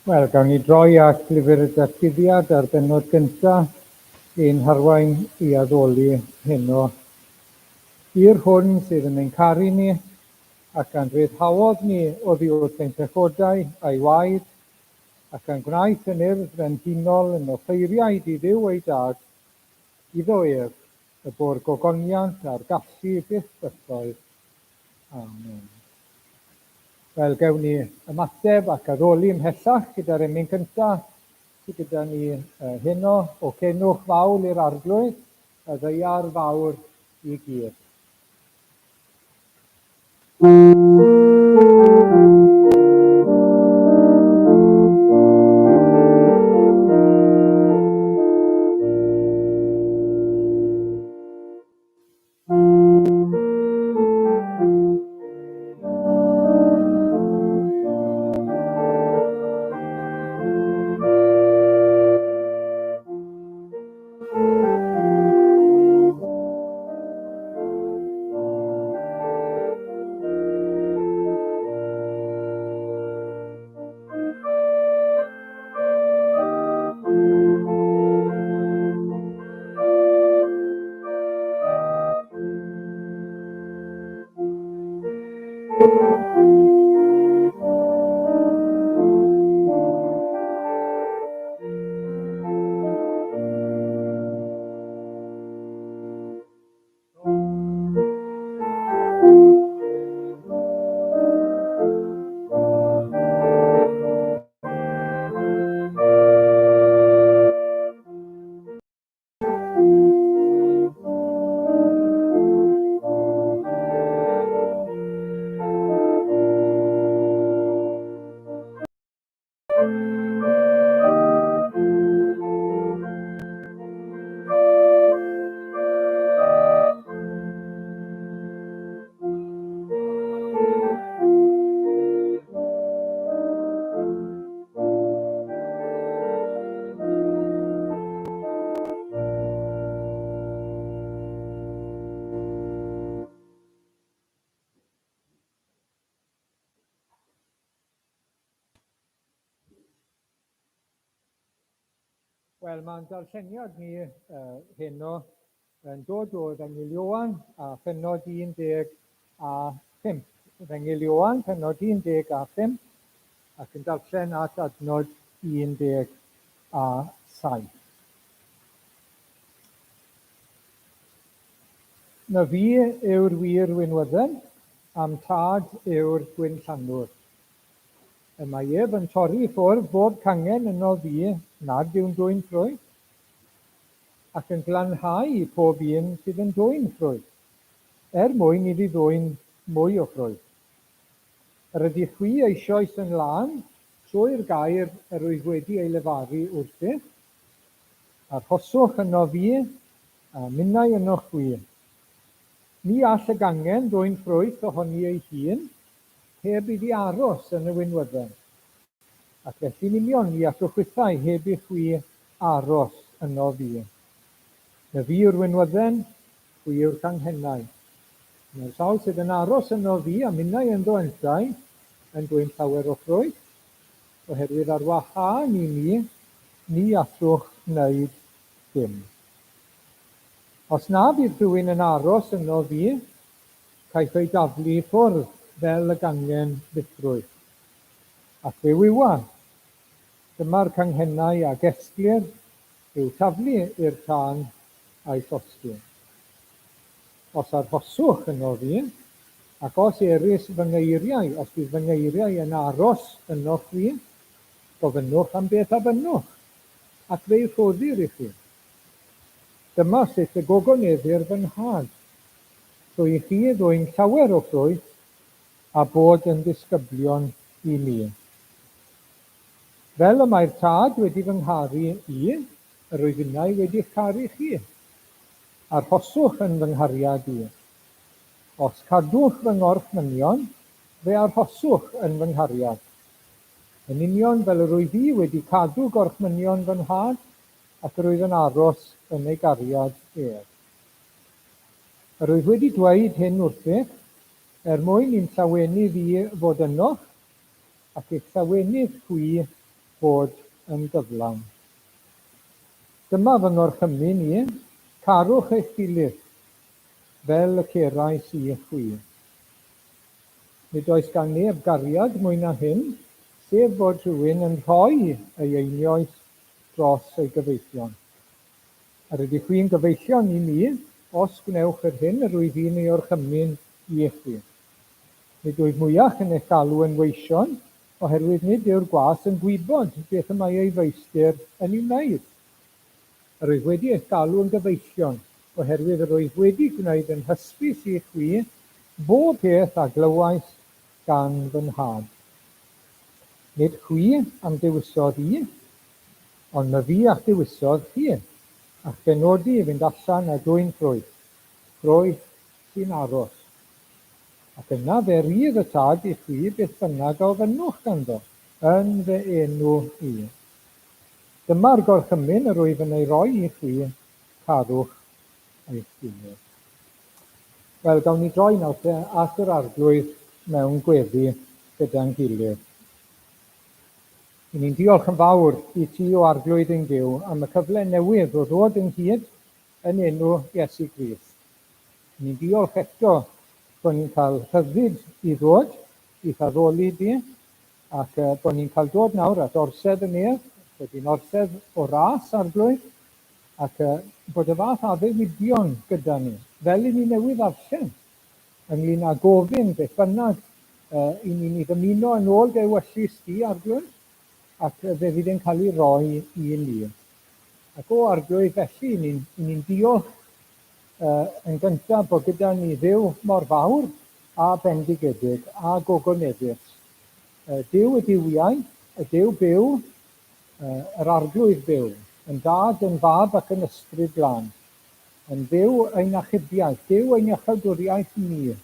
Wel, gawn ni droi at Lyfr y Datguddiad a'r bennod gyntaf i'n harwain i addoli heno. I'r hwn sydd yn ein caru ni, ac a'n rhyddhaodd ni oddi wrth ein pechodau a'i waed, ac a'n gwnaeth yn urdd frenhinol yn offeiriaid i Dduw ei Dad, iddo ef, y bo'r gogoniant a'r gallu byth bythoedd. Amen. Wel, gewn ni ymateb ac addoli ymhellach gyda'r emyn cyntaf sydd gyda ni heno, O cenwch fawl i'r Arglwydd, y ddaear fawr i gyd. Wel, mae'n darlleniad ni uh, heno yn dod o Efengyl Ioan a phennod 15. Efengyl Ioan, pennod 15, ac yn darllen at adnod 17. Na fi yw'r wir winwydden, a'm tad yw'r gwinllanwr. Y mae ef yn torri i ffwrdd bob cangen yno fi nad yw'n dwyn ffrwyth, ac yn glanhau pob un sydd yn dwyn ffrwyth, er mwyn iddi ddwyn mwy o ffrwyth. Yr ydych chwi eisoes yn lân trwy'r gair yr wyf wedi ei lefaru wrthych. Arhoswch yno fi, a minnau ynoch chwi. Ni all y gangen ddwyn ffrwyth ohoni ei hun, heb iddi aros yn y winwydden. Ac felly'n union ni allwch chwithau heb i chwi aros yno fi. Na fi yw'r winwydden, chwi yw'r canghennau. Mae'r sawl sydd yn aros yno fi a minnau ynddo yntau yn dwyn llawer o ffrwyth, oherwydd ar wahân i mi, ni allwch wneud dim. Os na fydd rhywun yn aros yno fi, caiff ei daflu i ffwrdd fel y gangen ddifrwyth. Ac fe wywa. Dyma'r canghennau a gesglir i'w taflu i'r tân a'u llosgi. Os arhoswch yno fi, ac os erys fy ngeiriau, os bydd fy ngeiriau yn aros ynoch chwi, gofynnwch am beth a fynnwch, ac fe'i rhoddir i chi. Dyma sut y gogoneddir fy nhad, trwy i chi ddwyn llawer o ffrwyth a bod yn ddisgyblion i mi. Fel y mae'r Tad wedi fy ngharu i, yr wyf innau wedi'ch caru chi. Arhoswch yn fy nghariad i. Os cadwch fy ngorchmynion, fe arhoswch yn fy nghariad. Yn union fel yr wyf i wedi cadw gorchmynion fy Nhad, ac yr wyf yn aros yn ei gariad ef. Yr wyf wedi dweud hyn wrthych, er mwyn i'm llawenydd i fod ynoch, ac i'ch llawenydd chwi fod yn gyflawn. Dyma fy ngorchymyn i, carwch eich gilydd, fel y cerais i chwi. Nid oes gan neb gariad mwy na hyn, sef bod rhywun yn rhoi ei einioes dros ei gyfeillion. Yr ydych chwi'n gyfeillion i mi, os gwnewch yr hyn yr wyf i'n ei orchymyn i chwi. Nid wyf mwyach yn eich galw yn weision, oherwydd nid yw'r gwas yn gwybod beth y mae ei feistr yn ei wneud. Yr wyf wedi eich galw yn gyfeillion, oherwydd yr wyf wedi gwneud yn hysbys i chwi bob peth a glywais gan fy Nhad. Nid chwi a'm dewisodd i, ond myfi a'ch dewisodd chi, a'ch benodi i fynd allan a dwyn ffrwyth, ffrwyth sy'n aros. Ac yna fe rydd y Tad i chwi beth bynnag a ofynnwch ganddo, yn fy enw i. Dyma'r gorchymyn yr wyf yn ei roi i chwi, carwch eich gilydd. Wel, gawn ni droi nawr te at yr Arglwydd mewn gweddi gyda'n gilydd. I ni'n diolch yn fawr i ti, o Arglwydd ein Duw, am y cyfle newydd o ddod ynghyd yn enw Iesu Grist. I ni'n diolch eto bod ni'n cael rhyddid i ddod i'th addoli di, ac bod ni'n cael dod nawr at orsedd y nef, bod hi'n orsedd o ras, Arglwydd, ac bod y fath addewidion gyda ni, fel i ni newydd ddarllen, ynglŷn â gofyn beth bynnag i ni'n ei ddymuno yn ôl dy ewyllys di, Arglwydd, ac fe fydd e'n cael ei roi i ni. Ac o Arglwydd, felly, i ni'n ni diolch yn gyntaf bod gyda ni Dduw mor fawr a bendigedig a gogoneddus. Duw y duwiau, y Duw byw, yr Arglwydd byw, yn Dad, yn Fab ac yn Ysbryd Glân. Yn Dduw ein achubiaeth, Duw ein iachawdwriaeth ni,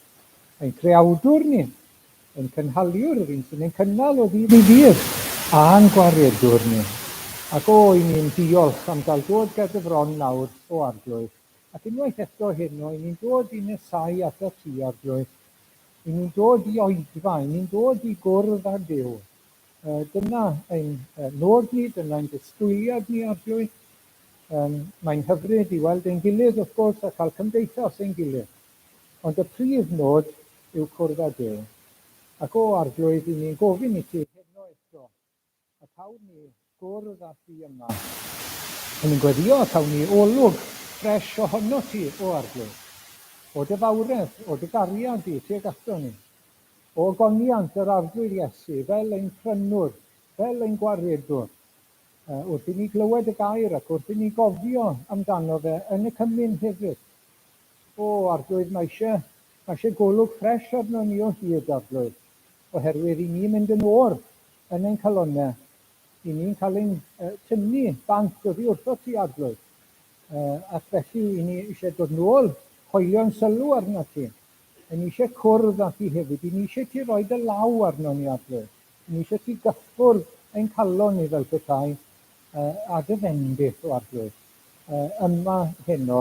ein Creawdwr ni, ein Cynhaliwr, yr un sy'n ein cynnal o ddydd i ddydd, a'n Gwaredwr ni. Ac o, i ni'n diolch am gael dod ger dy fron nawr, o Arglwydd. Ac unwaith eto heno, i ni'n dod i nesáu atat ti, Arglwydd. I ni'n dod i oedfa, i ni'n dod i gwrdd â Duw. Dyna ein nod ni, dyna ein disgwyliad ni, Arglwydd. Yym, mae'n hyfryd i weld ein gilydd, wrth gwrs, a cael cymdeithas ein gilydd. Ond y prif nod yw cwrdd â Duw. Ac o, Arglwydd, i ni'n gofyn i ti heno eto, y cawn ni gwrdd â thi yma. I ni'n gweddïo y cawn ni olwg ffres ohono ti, o Arglwydd. O dy fawredd, o dy gariad di tuag ato ni. O ogoniant yr Arglwydd Iesu, fel ein Prynwr, fel ein Gwaredwr. Wrth i ni glywed y gair ac wrth i ni gofio amdano fe yn y cymun hefyd. O, Arglwydd, mae eisiau, mae eisiau golwg ffres arno ni o hyd, Arglwydd, oherwydd i ni mynd yn oer yn ein calonnau, i ni'n cael ein tynnu bant oddi wrtho ti, Arglwydd. Ac felly i ni eisiau dod nôl, hoelio'n sylw arno ti. I ni eisiau cwrdd â ti hefyd, i ni eisiau ti roi dy law arno ni, Arglwydd. Ni eisiau ti gyffwrdd ein calon ni fel petai â dy fendith, o Arglwydd, yma heno,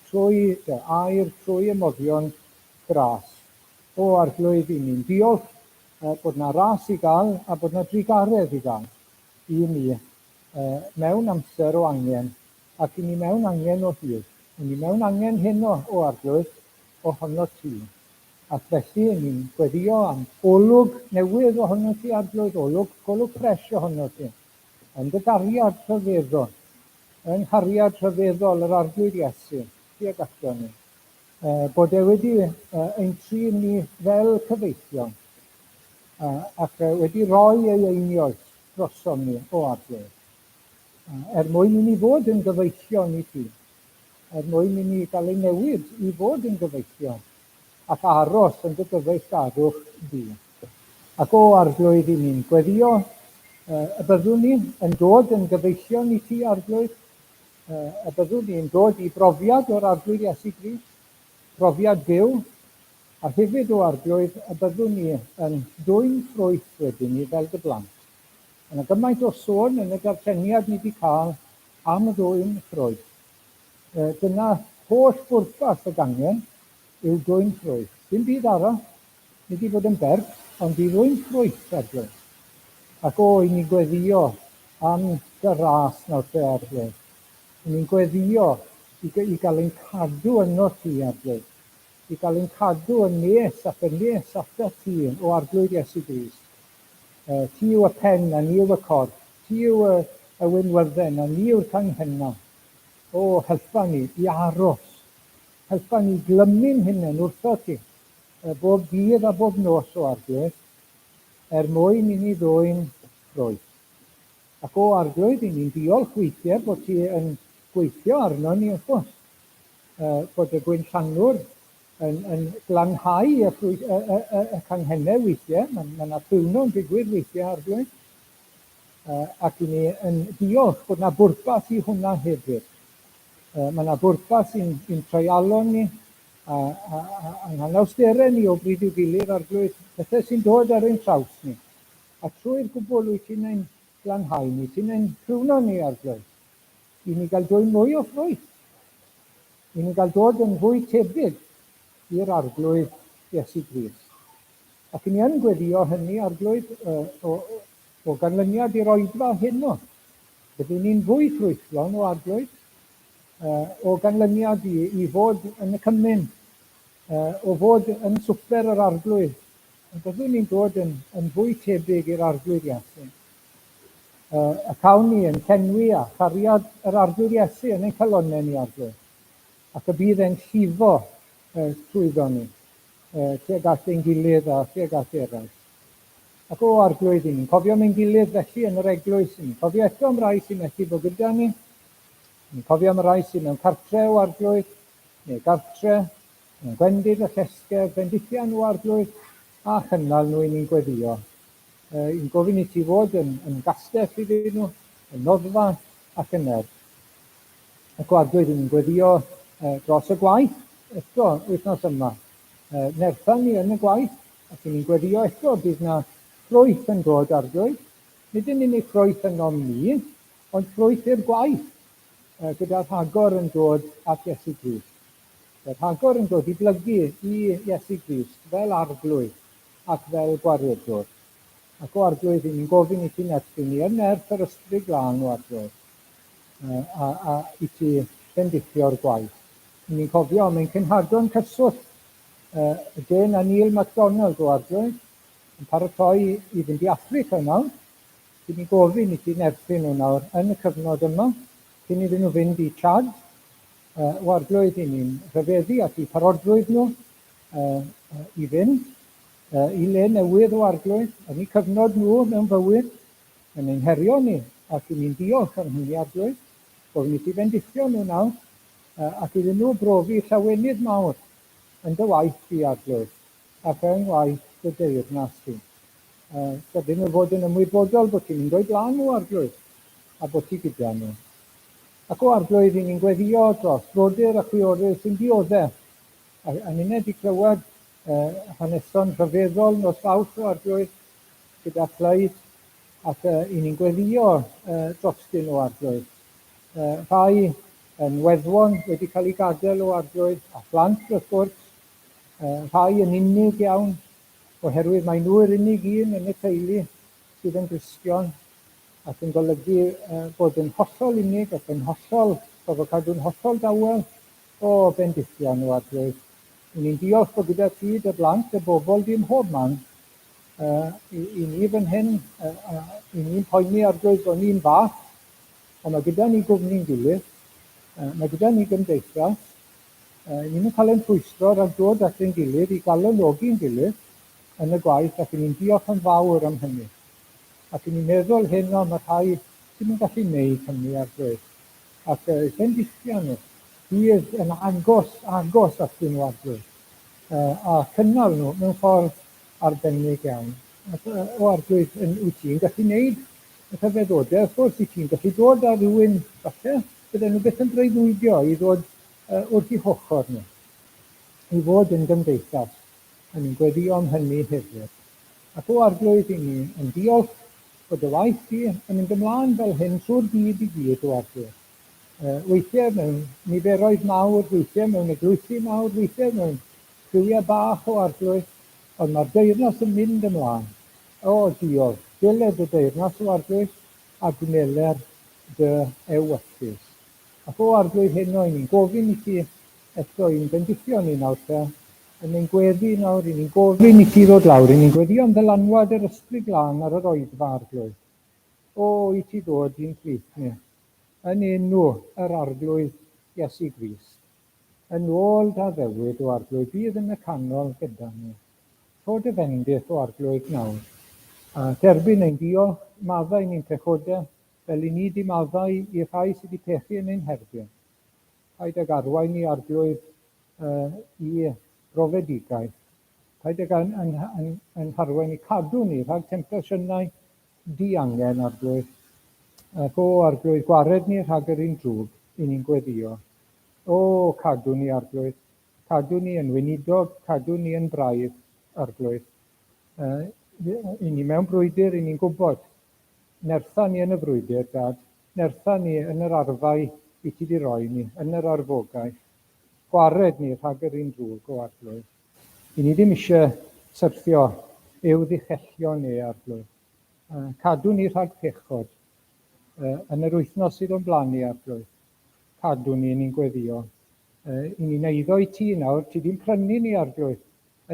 trwy dy air, trwy y moddion gras. O Arglwydd, i ni'n diolch bod 'na ras i gael a bod 'na drugaredd i gael i ni mewn amser o angen, ac i ni mewn angen o hyd. I ni mewn angen heno, o Arglwydd, ohono ti. Ac felly, ni'n gweddïo am olwg newydd ohono ti, Arglwydd, olwg, golwg ffres ohono ti, yn dy gariad rhyfeddol, yng nghariad rhyfeddol yr Arglwydd Iesu, tuag ato ni. Bod e wedi ein trin ni fel cyfeillion, ac wedi rhoi ei einioes drosom ni, o Arglwydd, er mwyn i ni fod yn gyfeillion i ti. er mwyn i ni gael ein newid i fod yn gyfeillion ac aros yn dy gyfeillgarwch di. Ac o Arglwydd, i ni'n gweddïo y byddwn ni yn dod yn gyfeillion i ti, Arglwydd, y byddwn ni'n dod i brofiad o'r Arglwydd Iesu Grist, profiad byw, a hefyd, o Arglwydd, y byddwn ni yn dwyn ffrwyth wedyn ni fel dy blant. Mae yna gymaint o sôn yn y darlleniad ni wedi cael am ddwyn ffrwyth. Dyna holl bwrpas y gangen, yw dwyn ffrwyth. Dim byd arall, nid i fod yn bert, ond i ddwyn ffrwyth, Arglwydd. Ac o, i ni'n gweddio am dy ras nawr te, Arglwydd. I ni'n gweddio i, i gael ein cadw yno ti, Arglwydd. I gael ein cadw yn nes ac yn nes atat ti, o Arglwydd Iesu Grist. Ti yw y pen a ni yw y corff. Ti yw y, y winwydden a ni yw'r canghennau. O, helpa ni i aros. Helpa ni glymu'n hunain wrtho ti, bob dydd a bob nos, o Arglwydd, er mwyn i ni ddwyn ffrwyth. Ac o Arglwydd, i ni'n diolch weithiau bod ti yn gweithio arno ni, wrth gwrs, bod y gwinllanwr yn, yn glanhau y, ffrwyth, y, y, y, y canghennau weithiau, mae yna ma prwno'n digwydd weithiau, Arglwydd, ac i ni yn diolch bod yna bwrpas i hwnna hefyd. Mae yna bwrpas i'n, i'n treialon ni, a, a, a, a'n hanawsterau ni o bryd i'w gilydd, Arglwydd, pethau sy'n dod ar ein traws ni. A trwy'r gwbl wyt ti'n ein glanhau ni, ti'n ein prwno ni, Arglwydd, i ni gael dwyn mwy o ffrwyth, i ni gael dod yn fwy tebyg i'r Arglwydd Iesu Grist. Ac i ni yn gweddio hynny, Arglwydd, o, o ganlyniad i'r oedfa heno. Byddwn ni'n fwy ffrwythlon o Arglwydd, o ganlyniad i, i fod yn y cymun, o fod yn swper yr Arglwydd, yn byddwn ni'n dod yn, yn fwy tebyg i'r Arglwydd Iesu. Y cawn ni yn llenwi a chariad yr Arglwydd Iesu yn ein calonnau ni, Arglwydd, ac y bydd e'n llifo trwyddo ni, tuag at ein gilydd a tuag at eraill. Ac o Arglwydd, i ni'n cofio am ein gilydd felly yn yr eglwys, i ni'n cofio eto am rai sy'n methu bod gyda ni, i ni'n cofio am y rai sy'n mewn cartre o Arglwydd, neu gartre, mewn gwendid a llesgedd, bendithia nhw Arglwydd, a chynnal nhw i ni'n gweddio. I'n gofyn i ti fod yn, yn gastell iddyn nhw, yn noddfa ac yn nerth. Ac o Arglwydd, i ni'n gweddio dros y gwaith eto wythnos yma. Nertha ni yn y gwaith, Ac i ni'n gweddio eto, bydd 'na ffrwyth yn dod, Arglwydd. Nid yn unig ffrwyth ynom ni, ond ffrwyth i'r gwaith, gyda rhagor yn dod at Iesu Grist. Y rhagor yn dod i blygu i Iesu Grist fel Arglwydd ac fel Gwaredwr. Ac o Arglwydd, i ni'n gofyn i ti nerthu ni yn nerth yr Ysbryd Glân, o Arglwydd, a, a i ti bendithio'r gwaith. I ni'n cofio am ein cenhadon cyswllt Y dyn a Neil MacDonald o Arglwydd yn paratoi i fynd i Affrica nawr. Dyn ni'n gofyn i ti nerthu nhw nawr yn y cyfnod yma, cyn iddyn nhw fynd i Chad. O Arglwydd, i ni'n rhyfeddu at eu parodrwydd nhw i fynd i le newydd o Arglwydd, yn eu cyfnod nhw mewn bywyd, yn ein herio ni, ac i ni'n diolch am hynny, Arglwydd. Gofyn i ti fendithio nhw nawr, ac iddyn nhw brofi llawenydd mawr yn dy waith di, Arglwydd, ac yng ngwaith dy deyrnas di. Gad nhw fod yn ymwybodol bod ti'n mynd o'u blaen nhw, Arglwydd, a bod ti gyda nhw. Ac o Arglwydd, i ni'n gweddio dros frodyr a chwiorydd sy'n dioddef, a, a ninnau di clywed haneson rhyfeddol nos Fawrth o Arglwydd, gyda Clyde, ac i ni'n gweddio drostyn nhw, Arglwydd. Rhai yn weddwon wedi cael eu gadael o Arglwydd, a phlant wrth gwrs, rhai yn unig iawn, oherwydd mai nhw yw'r unig un yn y teulu sydd yn Gristion, ac yn golygu bod yn hollol unig ac yn hollol, gorfod cadw'n hollol dawel o bendithion o Arglwydd. I ni'n diolch bod gyda ti dy blant, dy bobl di ym mhob man, i, i ni fan hyn, i ni'n poeni Arglwydd bod ni'n fach, Ond mae gyda ni gwmni'n gilydd, mae gyda ni gymdeithas, ni'n yn cael ein rhwystro rhag dod at ein gilydd i galonogi'n gilydd yn y gwaith ac 'y ni'n diolch yn fawr am hynny. Ac 'y ni'n meddwl heno am y rhai sydd yn gallu wneud hynny ar bryd. Ac bendithia nhw, bydd yn agos, agos atyn nhw Arglwydd, a cynnal nhw mewn ffordd arbennig iawn. Ac o Arglwydd, yn, wyt ti'n gallu wneud Y rhyfeddodau, wrth gwrs, i ti'n gallu dod â rhywun, falle, bydden nhw byth yn breuddwydio i ddod wrth eu hochr nhw, i fod yn gymdeithas, a ni'n gweddio am hynny hefyd. Ac o Arglwydd, i ni yn diolch bod dy waith di yn mynd ymlaen fel hyn trwy'r byd i gyd, o Arglwydd. Weithiau mewn niferoedd mawr, weithiau mewn eglwysi mawr, weithiau mewn criwiau bach o Arglwydd, ond mae'r deyrnas yn mynd ymlaen. O, diolch. Deled dy deyrnas, o Arglwydd, a gwneler dy ewyllys. Ac o Arglwydd heno, i ni'n gofyn i ti eto i'n bendithio ni nawr te, yn ein gweddi nawr, i ni'n gofyn i ti ddod lawr, i ni'n gweddio am ddylanwad yr Ysbryd Glân ar yr oedfa, Arglwydd. O, i ti ddod i'n plith ni, yn enw yr Arglwydd Iesu Grist. Yn ôl d'addewid, o Arglwydd, bydd yn y canol gyda ni. Rho dy fendith, o Arglwydd, nawr, a derbyn ein diolch, maddau ni'n pechodau, fel i ni 'di maddau i'r rhai sydd 'di pechu yn ein herbyn. Paid ag arwain ni, Arglwydd, i brofedigaeth. Paid ag yn, yn, yn, yn harwain ni, cadw ni rhag temtasiynau diangen, Arglwydd. Ac o, Arglwydd, gwared ni rhag yr un drwg i ni'n gweddio. O, cadw ni, Arglwydd. Cadw ni yn weinidog, cadw ni yn braidd, Arglwydd. Uh, I ni mewn brwydr, i ni'n gwybod. Nertha ni yn y frwydr, Dad. Nertha ni yn yr arfau i ti di roi ni, yn yr arfogaeth. Gwared ni rhag yr un drwg, o Arglwydd. I ni ddim eisiau syrthio i'w ddichellion e, Arglwydd. Cadw ni rhag pechod yn yr wythnos sydd o'n blaen ni, Arglwydd. Cadw ni, ni'n gweddio. I ni'n eiddo i ti nawr, ti di'n prynu ni, Arglwydd,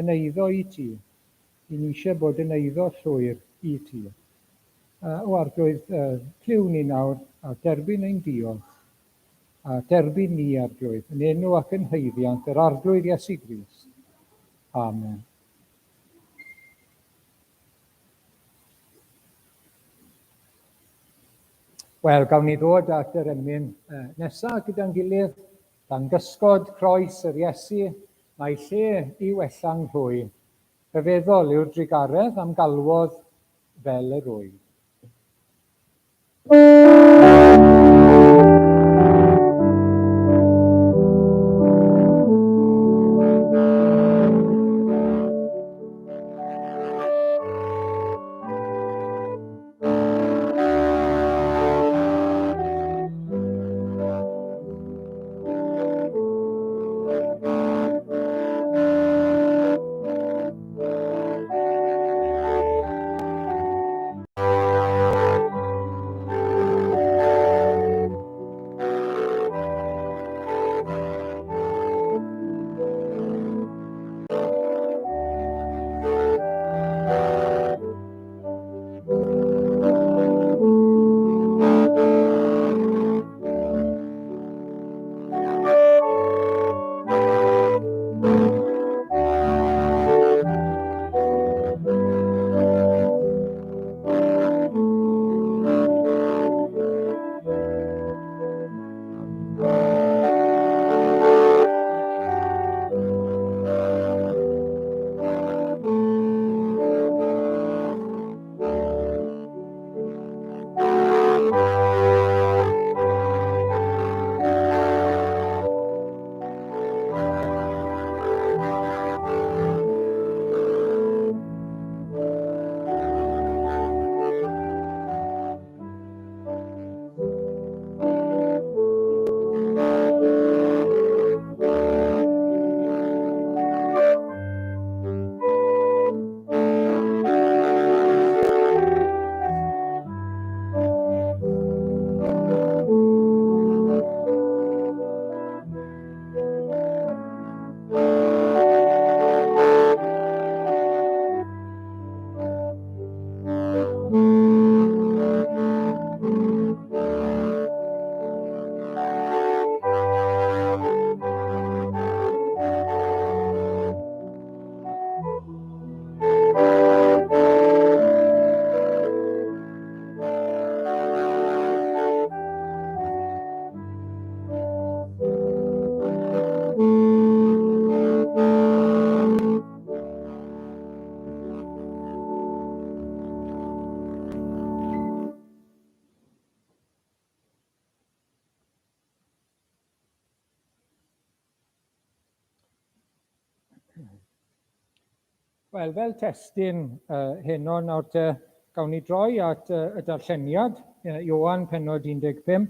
yn eiddo i ti. I ni eisiau bod yn eiddo llwyr i ti. O Arglwydd, clyw ni nawr a derbyn ein diolch. A derbyn ni, Arglwydd, yn enw ac yn haeddiant yr Arglwydd Iesu Grist. Amen. Wel, gawn ni ddod at yr emyn nesaf gyda'n gilydd. Dan gysgod croes yr Iesu, mae lle i wella'n rhwy. Rhyfeddol yw'r drugaredd am galwodd fel yr wyf. Wel, fel testun uh, heno nawr te, gawn ni droi at uh, y darlleniad, uh, Ioan penod 15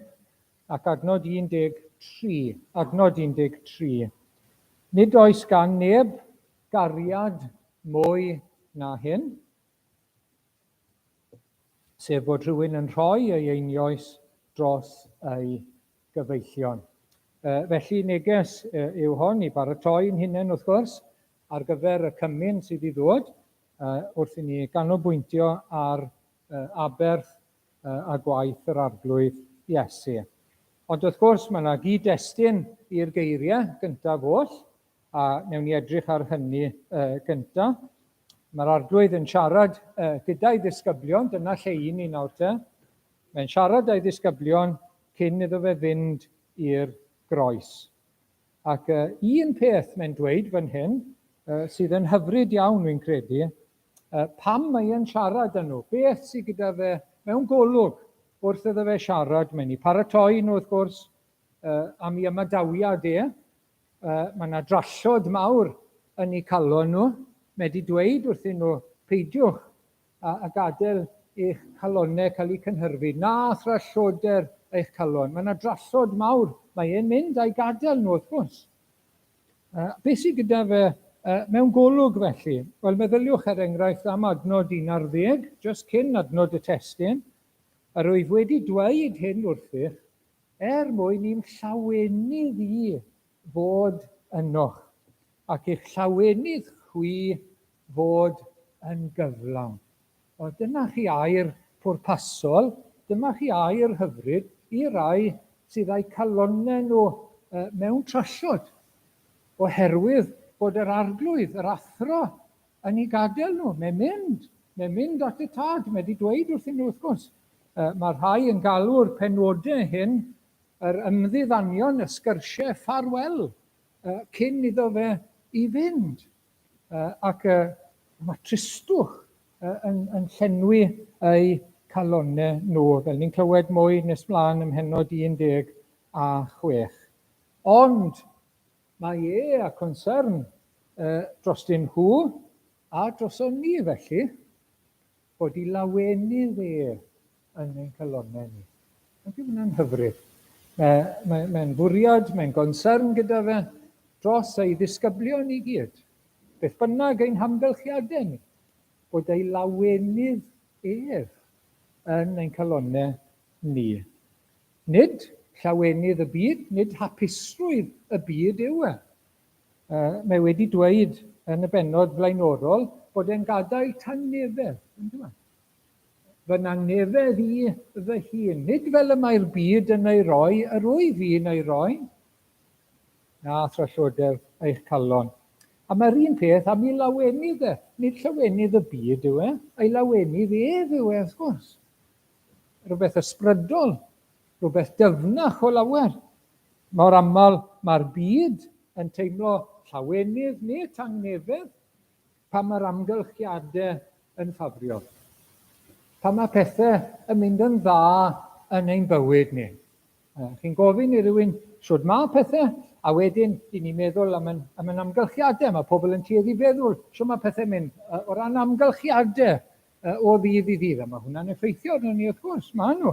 ac adnod 13. Adnod 13. Nid oes gan neb gariad mwy na hyn. Sef bod rhywun yn rhoi ei einioes dros ei gyfeillion. Felly, neges yw hon i baratoi ein hunain, wrth gwrs, ar gyfer y cymun sydd i ddod, wrth i ni ganolbwyntio ar aberth a gwaith yr Arglwydd Iesu. Ond wrth gwrs, mae yna gyd-destun i'r geiriau gyntaf oll, a wnewn ni edrych ar hynny gyntaf. Mae'r Arglwydd yn siarad gyda'i ddisgyblion, dyna lle i ni nawr te. Mae'n siarad â'i ddisgyblion cyn iddo fe fynd i'r groes. Ac un peth mae'n dweud fan hyn, sydd yn hyfryd iawn wy'n credu, pam mae e'n siarad â nhw, beth sydd gyda fe mewn golwg wrth iddo fe siarad, mae'n eu paratoi nhw wrth gwrs am ei ymadawiad e, mae yna drallod mawr yn eu calon nhw, mae wedi dweud wrthyn nhw, peidiwch a gadael i'ch calonnau cael eu cynhyrfu, na thralloder eich calon. Mae yna drallod mawr. Mae e'n mynd a'i gadael nhw, wrth gwrs. Beth sydd gyda fe mewn golwg felly? Wel, meddyliwch er enghraifft am adnod 11, jyst cyn adnod y testun. Yr wyf wedi dweud hyn wrthych, er mwyn i'm llawenydd i fod ynoch, ac i'ch llawenydd chwi fod yn gyflawn. O, dyna chi air pwrpasol, dyma chi air hyfryd i rai sydd a'u calonnau nhw mewn trallod, oherwydd bod yr Arglwydd, yr Athro, yn eu gadael nhw. Mae'n mynd, mae'n mynd at y Tad, mae wedi dweud wrthyn nhw wrth gwrs. Mae rhai yn galw'r penodau hyn yr ymddiddanion, y sgyrsiau ffarwel, cyn iddo fe i fynd. Ac mae tristwch yn, yn llenwi eu calonnau nhw, fel ni'n clywed mwy nes mlaen ym mhennod 16. Ond mae e a concern drostyn nhw a droson ni felly, bod i lawenydd e yn ein calonnau ni. Ydy hwnna'n hyfryd? Mae'n mae, mae fwriad, mae'n gonsern gyda fe dros ei ddisgyblion i gyd. Beth bynnag ein hamgylchiadau ni, bod ei lawenydd ef yn ein calonnau ni. Nid llawenydd y byd, nid hapusrwydd y byd yw e. Mae wedi dweud yn y bennod flaenorol bod e'n gadael tangnefedd, yn dweud. Fy nangnefedd i fy hun, nid fel y mae'r byd yn ei roi, yr wyf i'n ei roi. Na thralloder eich calon. A mae'r un peth am ei lawenydd e. Nid llawenydd y byd yw e, ei lawenydd ef yw e, wrth gwrs. Rhywbeth ysbrydol, rhywbeth dyfnach o lawer. Mor aml mae'r byd yn teimlo llawenydd neu tangnefedd pan mae'r amgylchiadau yn ffafriol. Pan mae pethau yn mynd yn dda yn ein bywyd ni. Chi'n gofyn i rywun shwd mae pethau, a wedyn i ni'n meddwl am yn, am yn amgylchiadau. Mae pobl yn tueddu feddwl shwd mae pethau'n mynd o ran amgylchiadau o ddydd i ddydd. A mae hwnna'n effeithio arno ni wrth gwrs, maen nhw.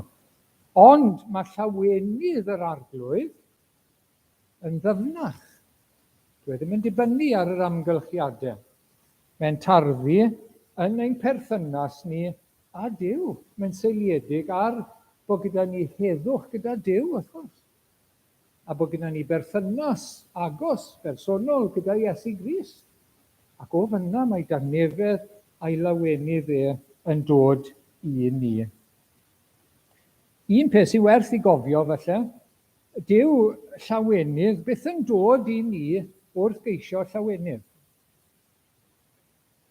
Ond mae llawenydd yr Arglwydd yn ddyfnach. Dyw e ddim yn dibynnu ar yr amgylchiadau. Mae'n tarddu yn ein perthynas ni â Duw. Mae'n seiliedig ar bod gyda ni heddwch gyda Duw, wrth gwrs, a bod gyda ni berthynas agos, bersonol gyda Iesu Grist. Ac o fanna mae dangnefedd a'i lawenydd e yn dod i ni. Un peth sy'n werth i gofio, falle, Dyw llawenydd byth yn dod i ni wrth geisio llawenydd.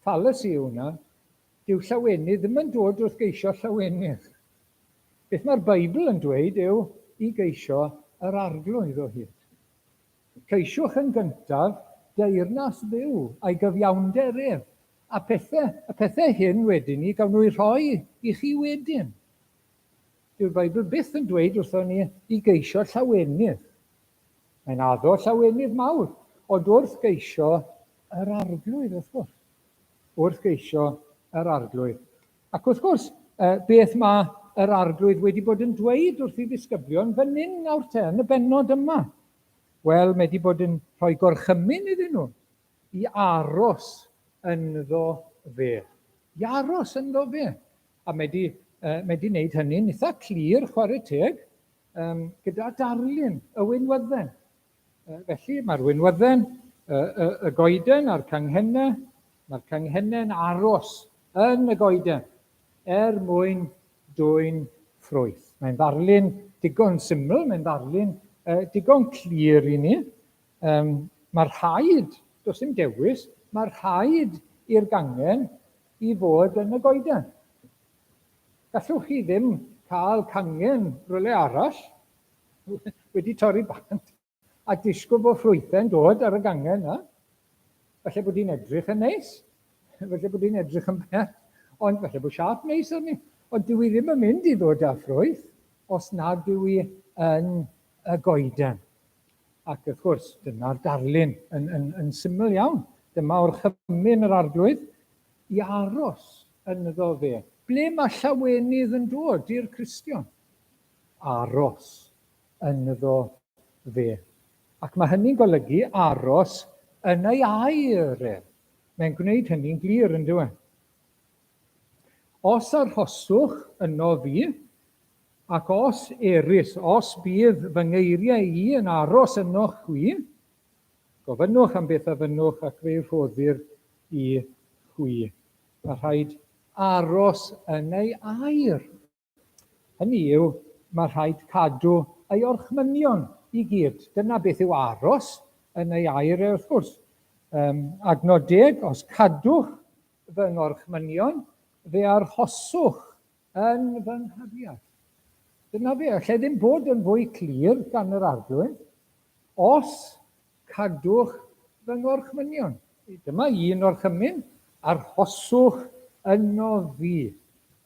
Fallacy yw hwnna. Dyw llawenydd ddim yn dod wrth geisio llawenydd. Beth mae'r Beibl yn dweud yw i geisio yr Arglwydd o hyd. Ceisiwch yn gyntaf deyrnas Dduw a'i gyfiawnder ef, a pethau, y pethau hyn wedyn ni gawn nhw eu rhoi i chi wedyn. Dyw'r Beibl byth yn dweud wrthon ni i geisio llawenydd. Mae'n addo llawenydd mawr, ond wrth geisio yr Arglwydd, wrth gwrs. Wrth geisio yr Arglwydd. Ac wrth gwrs, beth mae yr Arglwydd wedi bod yn dweud wrth ei ddisgyblion fan hyn nawr te, yn y bennod yma? Wel, mae wedi bod yn rhoi gorchymyn iddyn nhw i aros ynddo fe. I aros ynddo fe. A mae 'di Mae wedi wneud hynny'n eitha clir, chwarae teg, gyda darlun y winwydden. Felly, mae'r winwydden, y, y, y goeden a'r canghennau, mae'r canghennau'n aros yn y goeden er mwyn dwyn ffrwyth. Mae'n ddarlun digon syml, mae'n ddarlun digon clir i ni. Mae rhaid, does dim dewis, mae rhaid i'r gangen i fod yn y goeden. Gallwch chi ddim cael cangen rhywle arall wedi torri bant a disgwyl bod ffrwythau'n dod ar y gangen yna. Falle bod hi'n edrych yn neis, falle bod hi'n edrych yn bell, ond falle bod siâp neis arni. Ond dyw hi ddim yn mynd i ddod â ffrwyth os nad yw hi yn y goeden. Ac wrth gwrs, dyna'r darlun yn, yn, yn syml iawn. Dyma orchymyn yr arglwydd i aros ynddo fe. Ble mae llawenydd yn dod i'r Cristion? Aros ynddo fe. Ac mae hynny'n golygu aros yn ei air e. Mae'n gwneud hynny'n glir, yn dyw e? Os arhoswch yno fi, ac os erys, os bydd fy ngeiriau i yn aros ynoch chwi, gofynnwch am beth a fynnwch ac fe'i rhoddir i chwi. Mae rhaid aros yn ei air. Hynny yw, mae rhaid cadw ei orchmynion i gyd. Dyna beth yw aros yn ei air e, wrth gwrs. Adnod deg, os cadwch fy ngorchmynion, fe arhoswch yn fy nghariad. Dyna fe, allai ddim bod yn fwy clir gan yr Arglwydd. Os Cadwch fy ngorchmynion. Dyma un orchymyn, arhoswch ynof fi.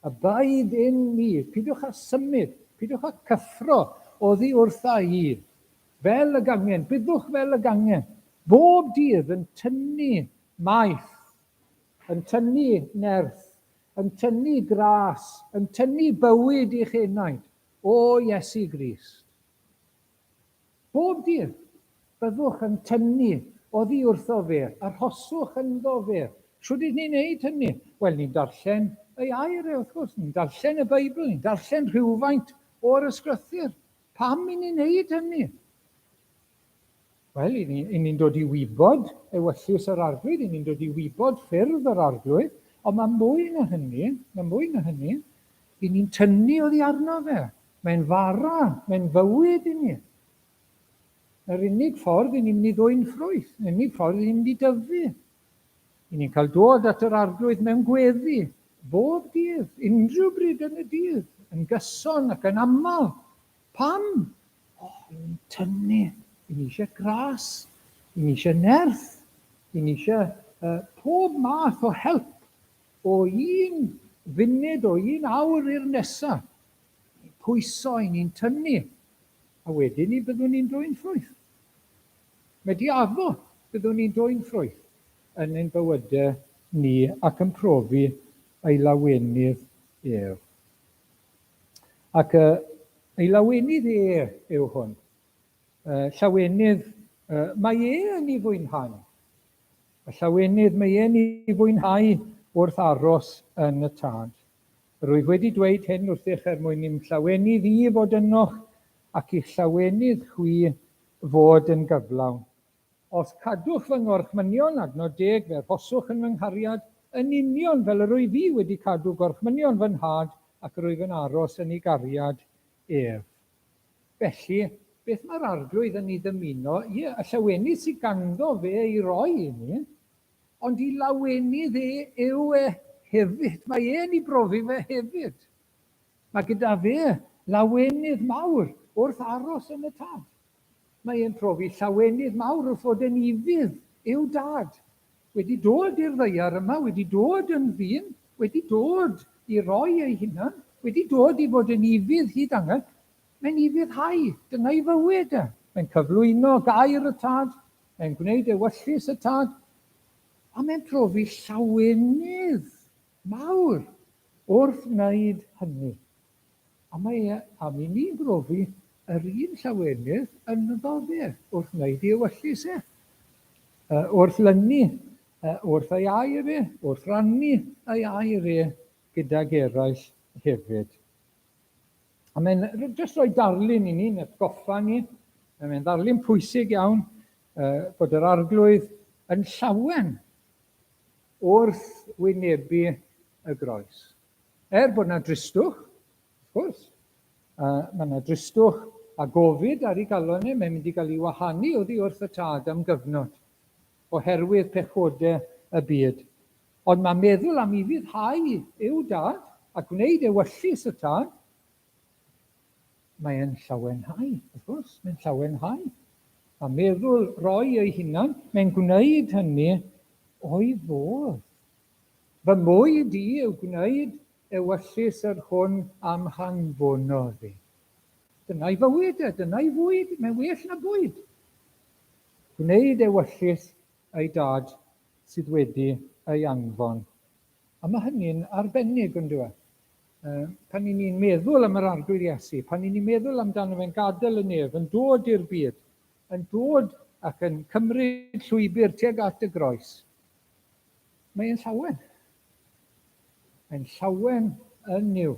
Abide in me. Peidiwch â symud, peidiwch â cyffro oddi wrtha i. Fel y gangen, byddwch fel y gangen, bob dydd yn tynnu maeth, yn tynnu nerth, yn tynnu gras, yn tynnu bywyd i'ch enaid, o Iesu Grist. Bob dydd, byddwch yn tynnu oddi wrtho fe, arhoswch ynddo fe. Shwd ydyn ni'n neud hynny? Wel, ni'n darllen ei air e, wrth gwrs, ni'n darllen y Beibl, ni'n darllen rhywfaint o'r Ysgrythur. Pam i ni'n neud hynny? Wel, i ni'n ni dod i wybod ewyllys yr Arglwydd, i ni'n dod i wybod ffyrdd yr Arglwydd, ond mae mwy na hynny, mae mwy na hynny, i ni'n tynnu oddi arno fe. Mae'n fara, mae'n fywyd i ni. Yr unig ffordd i ni'n mynd i ddwyn ffrwyth, yr unig ffordd i ni'n mynd i dyfu. I ni'n cael dod at yr Arglwydd mewn gweddi, bob dydd, unrhyw bryd yn y dydd, yn gyson ac yn aml. Pam? O, i ni'n tynnu. I ni eisiau gras, i ni eisiau nerth, i ni eisiau pob math o help o un funud, o un awr i'r nesaf. Ni'n pwyso, i ni'n tynnu, a wedyn ni byddwn ni'n dwyn ffrwyth. Mae di addo byddwn ni'n dwyn ffrwyth yn ein bywydau ni ac yn profi ei lawenydd ef. Ac ei lawenydd e yw hwn. Llawenydd mae e yn ei fwynhau. Y llawenydd mae e'n ei fwynhau wrth aros yn y Tad. Rwyf wedi dweud hyn wrthych er mwyn i'm llawenydd i fod ynoch ac i'ch llawenydd chwi fod yn gyflawn. Os cadwch fy ngorchmynion, adnod deg, fe arhoswch yn fy nghariad, yn union fel yr wyf fi wedi cadw gorchmynion fy Nhad ac yr wyf yn aros yn ei gariad ef. Felly, beth mae'r Arglwydd yn ei ddymuno? Ie, y llawenydd sydd ganddo fe i roi i ni, Ond i lawenydd e yw e hefyd. Mae e'n ei brofi fe hefyd. Mae gyda fe lawenydd mawr wrth aros yn y Tad. Mae e'n profi llawenydd mawr wrth fod yn ufudd i'w Dad. Wedi dod i'r ddaear yma, wedi dod yn ddyn, wedi dod i roi ei hunan, wedi dod i fod yn ufudd hyd angau. Mae'n ufuddhau, dyna'i fywyd e. Mae'n cyflwyno gair y Tad, Mae'n gwneud ewyllys y Tad, a mae'n profi llawenydd mawr wrth wneud hynny. A mae e am i ni brofi yr un llawenydd ynddo fe wrth wneud ei ewyllys e, wrth lynu wrth ei air e, wrth rannu ei air e gydag eraill. hefyd. A mae'n jyst rhoi darlun i ni'n atgoffa ni, a mae'n ddarlun pwysig iawn, bod yr Arglwydd yn llawen wrth wynebu y groes. Er bod yna dristwch, wrth gwrs, mae yna dristwch a gofid ar ei galon e, mae'n mynd i gael ei wahanu oddi wrth y Tad am gyfnod, oherwydd pechodau y byd. Ond mae meddwl am ufuddhau i'w Dad a gwneud ewyllys y Tad, mae e'n llawenhau, wrth gwrs, mae'n llawenhau. Mae meddwl roi ei hunan, mae'n gwneud hynny o'i fodd. Fy mwyd i yw gwneud ewyllys yr hwn a'm hanfonodd i. Dyna'i fywyd e, dyna'i fwyd, mae'n well na bwyd. Gwneud ewyllys ei Dad sydd wedi ei anfon. A mae hynny'n arbennig, on'd yw e? Pan 'y ni'n meddwl am yr Arglwydd Iesu, pan 'y ni'n meddwl amdano fe'n gadael y nef, yn dod i'r byd, yn dod ac yn cymryd llwybr tuag at y groes, mae e'n llawen. Mae'n llawen yn Nuw.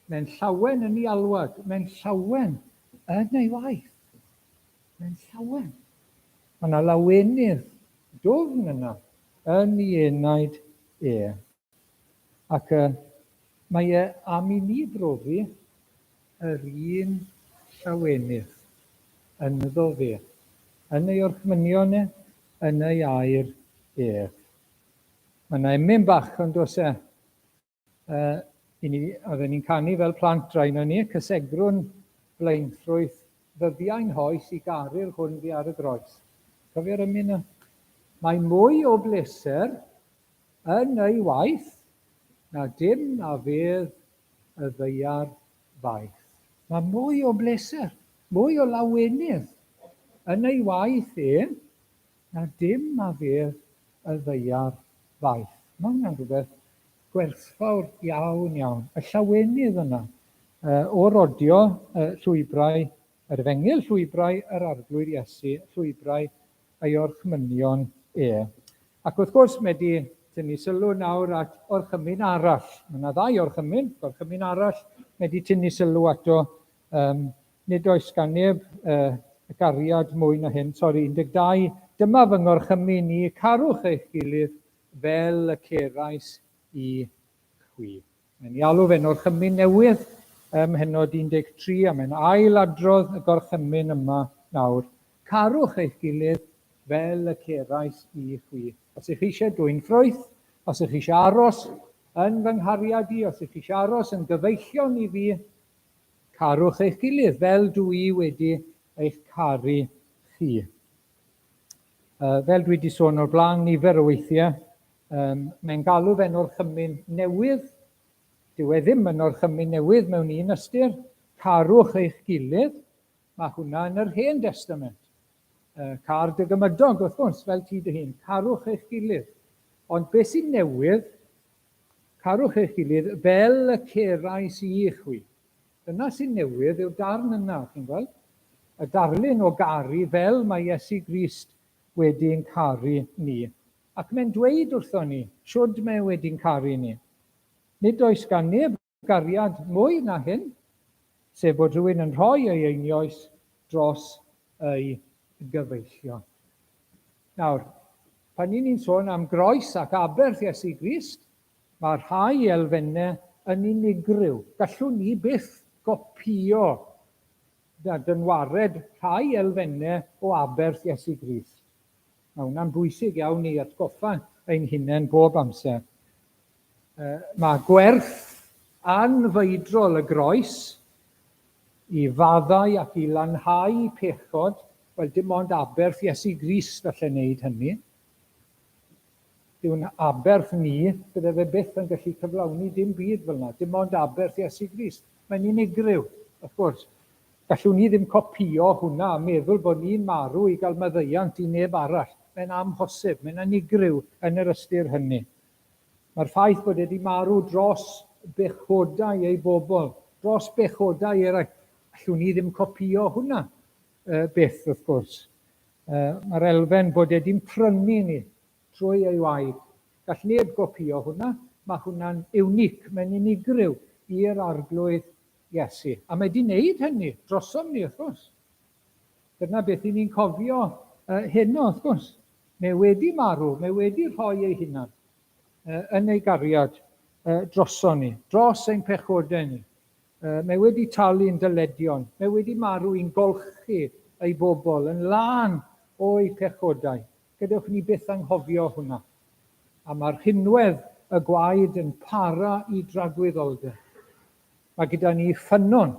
Mae'n llawen yn ei alwad. Mae'n llawen yn ei waith. Mae'n llawen. Mae yna lawenydd dwfn yna yn ei enaid e. Ac uh, mae e am i ni brofi yr un llawenydd ynddo fe, yn ei orchmynion e, yn ei air ef. Mae yna emyn bach ond oes e, I ni, oedden ni'n canu fel plant rhain o'n ni, cysegrwn blaenffrwyth ddyddiau'n hoes i garu'r hwn fu ar y groes. Cofio'r emyn 'na? Mae mwy o bleser yn ei waith na dim a fedd y ddaear faith. Mae mwy o bleser, mwy o lawenydd yn ei waith e na dim a fedd y ddaear faith. Mae hwnna'n rhywbeth gwerthfawr iawn, iawn. Y llawenydd yna o rodio llwybrau yr Efengyl, llwybrau yr Arglwydd Iesu, llwybrau ei orchmynion e. Ac wrth gwrs, mae wedi tynnu sylw nawr at orchymyn arall. Mae yna ddau orchymyn, gorchymyn arall mae wedi tynnu sylw ato. Nid oes gan neb y gariad mwy na hyn. Sori, 12. Dyma fy ngorchymyn i, carwch eich gilydd fel y cerais i chwi. Mae'n ei alw fe'n orchymyn newydd ym mhennod 13 a mae'n ail adrodd y gorchymyn yma nawr. Carwch eich gilydd fel y cerais i chwi. Os ych chi eisiau dwyn ffrwyth, os ych chi eisiau aros yn fy nghariad i, os ych chi eisiau aros yn gyfeillion i fi, carwch eich gilydd fel dw i wedi eich caru chi. Fel dwi wedi sôn o'r blaen nifer o weithiau, mae'n galw fe'n orchymyn newydd. Dyw e ddim yn orchymyn newydd mewn un ystyr. Carwch eich gilydd. Mae hwnna yn yr Hen Destament. Car dy gymydog, wrth gwrs, fel ti dy hun. Carwch eich gilydd. Ond beth sy'n newydd, carwch eich gilydd fel y cerais i chwi. Dyna sy'n newydd yw'r darn yna, chi'n gweld? Y darlun o garu fel mae Iesu Grist wedi'n caru ni. Ac mae'n dweud wrthon ni shwd mae e wedi'n caru ni. Nid oes gan neb gariad mwy na hyn, sef bod rhywun yn rhoi ei einioes dros ei gyfeillion. Nawr, pan ni'n sôn am groes ac aberth Iesu Grist, Mae rhai elfennau yn unigryw. Gallwn ni byth gopïo na dynwared rhai elfennau o aberth Iesu Grist. Mae hwnna'n bwysig iawn i atgoffa ein hunain bob amser. Mae gwerth anfeidrol y groes i faddau ac i lanhau pechod, wel dim ond aberth Iesu Grist allai wneud hynny. Dyw'n aberth ni, bydde fe byth yn gallu cyflawni dim byd fel 'na, dim ond aberth Iesu Grist. Mae'n unigryw, wrth gwrs. Gallwn ni ddim copïo hwnna a meddwl bod ni'n marw i gael maddeuant i neb arall. Mae'n amhosib, mae'n unigryw yn yr ystyr hynny. Mae'r ffaith bod e wedi marw dros bechodau ei bobl, dros bechodau eraill, allwn ni ddim copïo hwnna byth, wrth gwrs. Mae'r elfen bod e 'di'n prynu ni trwy ei waed. Gall neb gopïo hwnna, mae hwnna'n unique, mae'n unigryw i'r Arglwydd Iesu. A mae 'di wneud hynny drosom ni, wrth gwrs. Dyna beth i ni'n cofio heno, wrth gwrs. Mae wedi marw, mae wedi rhoi ei hunan yn ei gariad droson ni, dros ein pechodau ni. Mae wedi talu'n dyledion, mae wedi marw i'n golchi ei bobl yn lân o'u pechodau. Gadewch i ni byth anghofio hwnna. A mae rhinwedd y gwaed yn para i dragwyddoldeb. Mae gyda ni ffynnon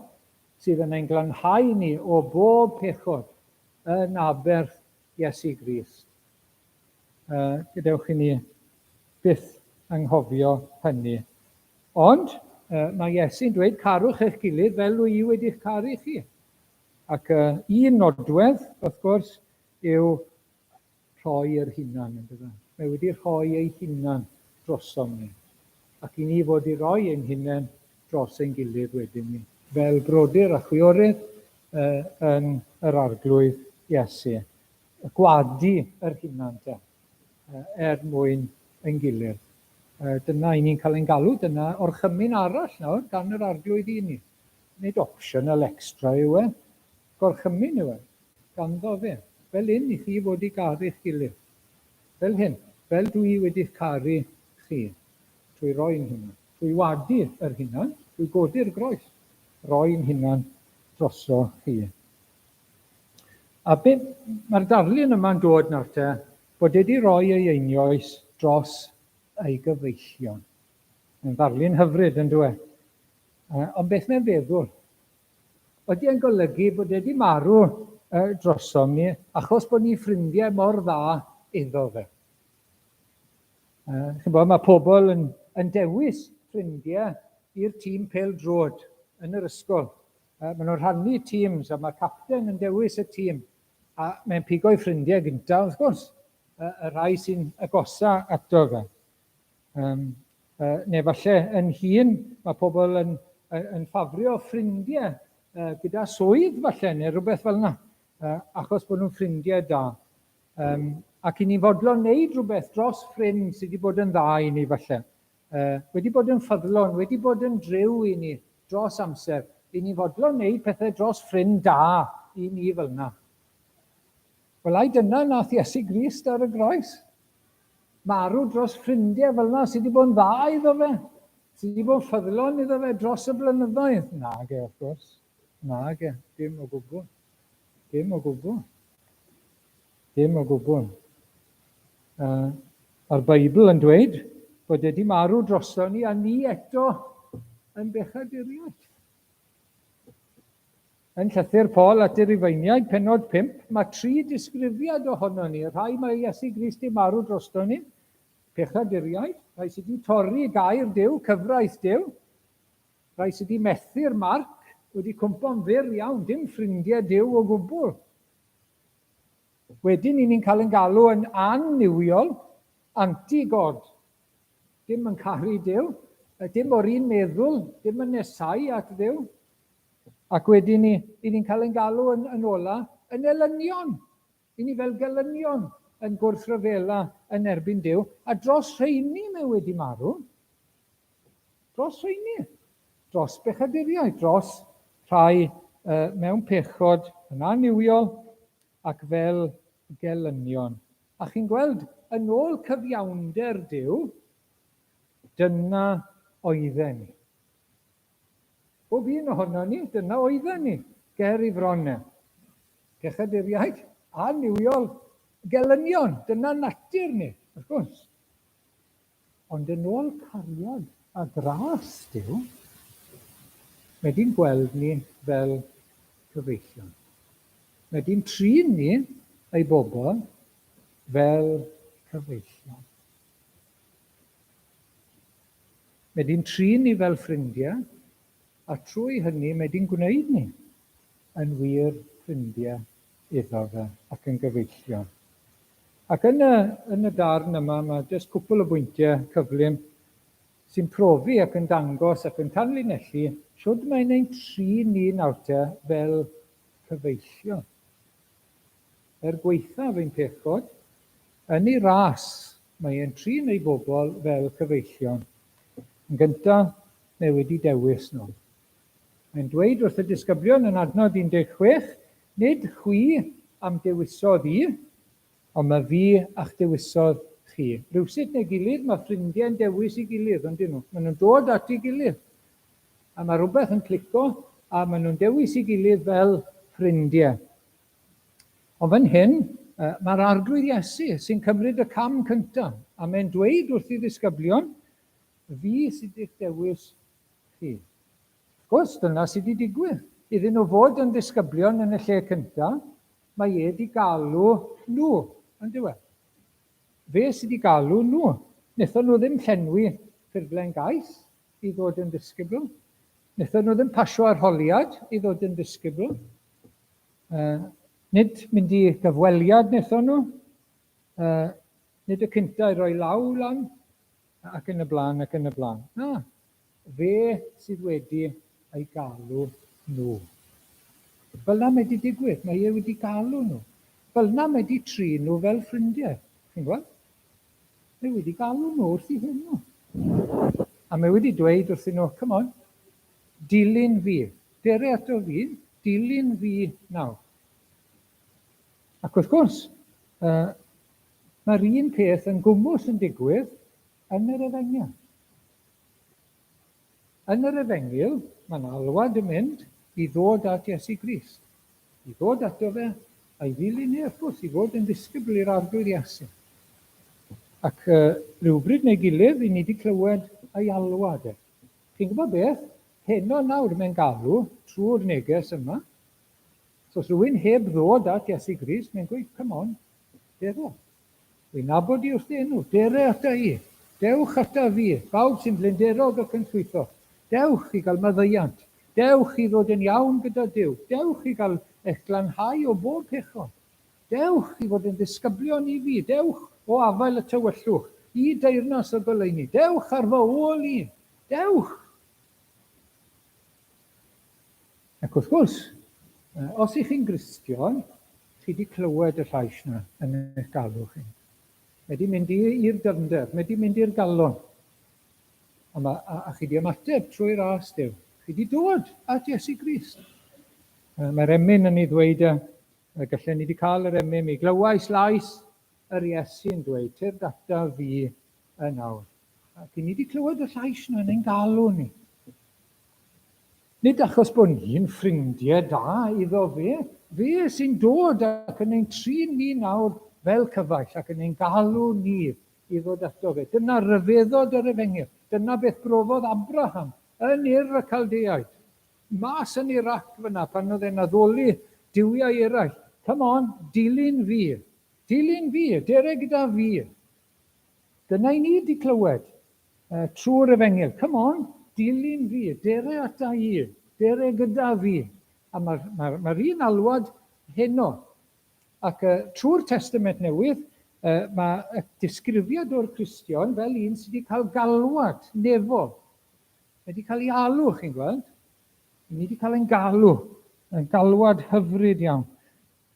sydd yn ein glanhau ni o bob pechod yn aberth Iesu Grist. Gadewch i ni byth anghofio hynny. Ond mae Iesu'n dweud, carwch eich gilydd fel rwy i wedi'ch caru chi. Ac un nodwedd, wrth gwrs, yw rhoi yr hunan, yn dyfe? Mae wedi rhoi ei hunan drosom ni. Ac i ni fod i roi ein hunain dros ein gilydd wedyn ni, fel brodyr a chwiorydd yn yr Arglwydd Iesu. Gwadu yr hunan te, er mwyn ein gilydd. Dyna i ni'n cael ein galw, dyna orchymyn arall nawr gan yr Arglwydd i ni. Nid optional extra yw e, gorchymyn yw e. Ganddo fe. Fel hyn i chi fod i garu'ch gilydd. Fel hyn. Fel dw i wedi'ch caru chi. Trwy roi'n hunan. Trwy wadu yr hunan. Trwy godi'r groes. Roi'n hunan droso chi. A be mae'r darlun yma'n dod nawr te, bod e 'di roi ei einioes dros ei gyfeillion. Mae'n ddarlun hyfryd, yn dyw e? Ond beth mae'n feddwl? Ydy e'n golygu bod e 'di marw drosom ni achos bod ni'n ffrindiau mor dda iddo fe? Chi'n bod, mae pobl yn, yn dewis ffrindiau i'r tîm pêl-droed yn yr ysgol. Maen nhw'n rhannu teams a mae'r capten yn dewis y tîm. A mae'n pigo'i ffrindiau gyntaf, wrth gwrs, y rhai sy'n agosa ato fe. Um, neu falle yn hun, mae pobl yn, yn, yn ffafrio ffrindiau gyda swydd falle, neu rhywbeth fel yna, achos bod nhw'n ffrindiau da. Um, ac i ni'n fodlon wneud rhywbeth dros ffrind sydd wedi bod yn dda i ni falle. Wedi bod yn ffyddlon, wedi bod yn driw i ni dros amser. I ni'n fodlon wneud pethau dros ffrind da i ni fel yna. Wel, ai dyna nath Iesu Grist ar y groes? Marw dros ffrindiau fel yna sydd wedi bod yn dda iddo fe, sydd wedi bod yn ffyddlon iddo fe dros y blynyddoedd. Nage, wrth gwrs. Nage, dim o gwbl. Dim o gwbl. Dim o gwbl. Mae'r Beibl yn dweud bod wedi marw drosto ni a ni eto yn bechaduriaid. Yn llythyr Paul at y Rufeiniaid, pennod 5, mae tri disgrifiad ohono ni. Y rhai mae Iesu Grist 'di marw drosto ni, pechaduriaid, rhai sydd wedi torri gair Duw, cyfraith Duw, rhai sydd wedi methu'r marc, wedi cwmpo'n fyr iawn, dim ffrindiau Duw o gwbl. Wedyn, i ni'n cael ein galw yn annuwiol, anti-God. Dim yn caru Duw, dim o'r un meddwl, dim yn nesau at Dduw. Ac wedyn ni, i ni'n cael ein galw yn, yn ola, yn elynion. I ni fel gelynion yn gwrthryfela yn erbyn Duw, a dros rheini mae wedi marw. Dros rheini. Dros bechaduriaid, dros rhai uh, mewn pechod yn annuwiol ac fel gelynion. A chi'n gweld, yn ôl cyfiawnder Duw, dyna oedden ni. Bob un ohonon ni, dyna oedden ni, ger i fron e. Pechaduriaid annuwiol, gelynion, dyna natur ni, wrth gwrs. Ond yn ôl cariad a gras Duw, mae di'n gweld ni fel cyfeillion. Mae di'n trin ni, ei bobl, fel cyfeillion. Mae di'n trin ni fel ffrindiau, a trwy hynny mae di'n gwneud ni yn wir ffrindiau iddo fe ac yn gyfeillion. Ac yn y, yn y darn yma mae jyst cwpl o bwyntiau cyflym sy'n profi ac yn dangos ac yn tanlinellu shwd mae'n ein trin ni nawr te fel cyfeillion. Er gwaethaf ein pechod, yn ei ras, mae e'n trin ei bobl fel cyfeillion. Yn gyntaf, Mae wedi dewis nhw. Mae'n dweud wrth y disgyblion yn adnod 16, Nid chwi a'm dewisodd i, ond mae fi a'ch dewisodd chi. Rywsut neu gilydd, mae ffrindiau'n dewis ei gilydd, ond dyn nhw? Maen nhw'n dod at ei gilydd. A mae rhywbeth yn clico, a maen nhw'n dewis ei gilydd fel ffrindiau. Ond fan hyn, mae'r Arglwydd Iesu sy'n cymryd y cam cyntaf, a mae'n dweud wrth ei ddisgyblion, Fi sydd wedi'ch dewis chi. Wrth gwrs, dyna sydd wedi digwydd. Iddyn nhw fod yn ddisgyblion yn y lle cyntaf, mae e wedi galw nhw, yn dyw e? Fe sydd wedi galw nhw. Wnaethon nhw ddim llenwi ffurflen gais i ddod yn ddisgybl. Wnaethon nhw ddim pasio arholiad i ddod yn ddisgybl. Uh, nid mynd i gyfweliad wnaethon nhw. Uh, nid y cynta i roi law lan, ac yn y blaen, ac yn y blaen. Na, fe sydd wedi ei galw nhw. Fel 'na mae 'di digwydd, mae e wedi galw nhw. Fel 'na mae 'di trin nhw fel ffrindiau. Chi'n gweld? Mae wedi galw nhw wrth i hyn nhw. A mae wedi dweud wrthyn nhw, come on, dilyn fi. Dere ato fi, dilyn fi nawr. Ac wrth gwrs, uh, mae'r un peth yn gwmws yn digwydd yn yr efengyl. Yn yr Efengyl, mae 'na alwad yn mynd i ddod at Iesu Grist, i ddod ato fe a'i ddilyn e, wrth gwrs, i fod yn ddisgybl i'r Arglwydd Iesu. Ac uh, rhywbryd neu gilydd, i ni wedi clywed ei alwad e. Chi'n gwybod beth? Heno nawr mae'n galw trwy'r neges yma. So os rhywun heb ddod at Iesu Grist, mae'n gweud, come on, dere. Wy'n nabod di wrth dy enw. Dere ata i. Dewch ata fi, bawb sy'n flinderog ac yn llwytho. Dewch i gael maddeuant. Dewch i ddod yn iawn gyda Duw. Dewch i gael eich glanhau o bob pechod. Dewch i fod yn ddisgyblion i fi. Dewch o afael y tywyllwch i deyrnas y goleuni. Dewch ar fy ôl i. Dewch! Ac wrth gwrs, os ych chi'n Gristion, chi wedi clywed y llais 'na yn eich galw chi. Mae wedi mynd i'r dyfnder, mae wedi mynd i'r galon. A, ma, a, a chi wedi ymateb trwy ras Duw. Chi wedi dod at Iesu Grist. Mae'r emyn yn ei ddweud e, gallen ni wedi cael yr emyn, mi glywais lais yr Iesu yn dweud, tyrd ata fi yn awr. Ac i ni wedi clywed y llais yna yn ein galw ni. Nid achos bod ni'n ffrindiau da iddo fe, fe sy'n dod ac yn ein trin ni nawr fel cyfaill ac yn ein galw ni i ddod ato fe. Dyna ryfeddod yr Efengyl. Dyna beth brofodd Abraham yn Ur y Caldeaid. Mas yn Irac fyna pan oedd e'n addoli duwiau eraill. Come on, dilyn fi. Dilyn fi, dere gyda fi. Dyna i ni 'di clywed trwy'r Efengyl. Come on, dilyn fi, dere ata i, dere gyda fi. A mae'r mae, mae un alwad heno. Ac uh, trwy'r Testament Newydd, uh, mae y disgrifiad o'r Cristion fel un sydd wedi cael galwad nefol. Mae wedi cael ei alw, chi'n gweld. Ni wedi cael ein galw, yn galwad hyfryd iawn.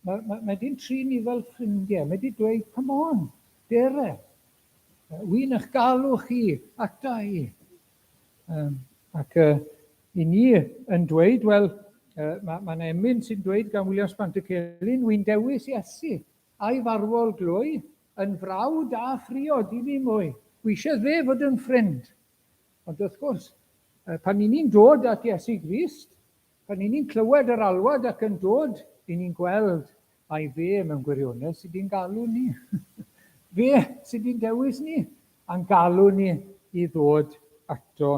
Mae, mae, mae di'n trin ni fel ffrindiau. Mae di dweud, come on, dere. Wy'n eich galw chi, ata i. Um, ac uh, i ni yn dweud, wel, uh, mae ma emyn sy'n dweud gan William Spantycelyn, wy'n dewis Iesu, a'i farwol glwy, yn frawd a phriod i mi mwy. Wy eisiau fe fod yn ffrind. Ond wrth gwrs, pan i ni'n dod at Iesu Grist, Pan 'y ni'n clywed yr alwad ac yn dod, 'y ni'n gweld mai fe mewn gwirionedd sydd 'di'n galw ni. Fe sydd 'di'n dewis ni a'n galw ni i ddod ato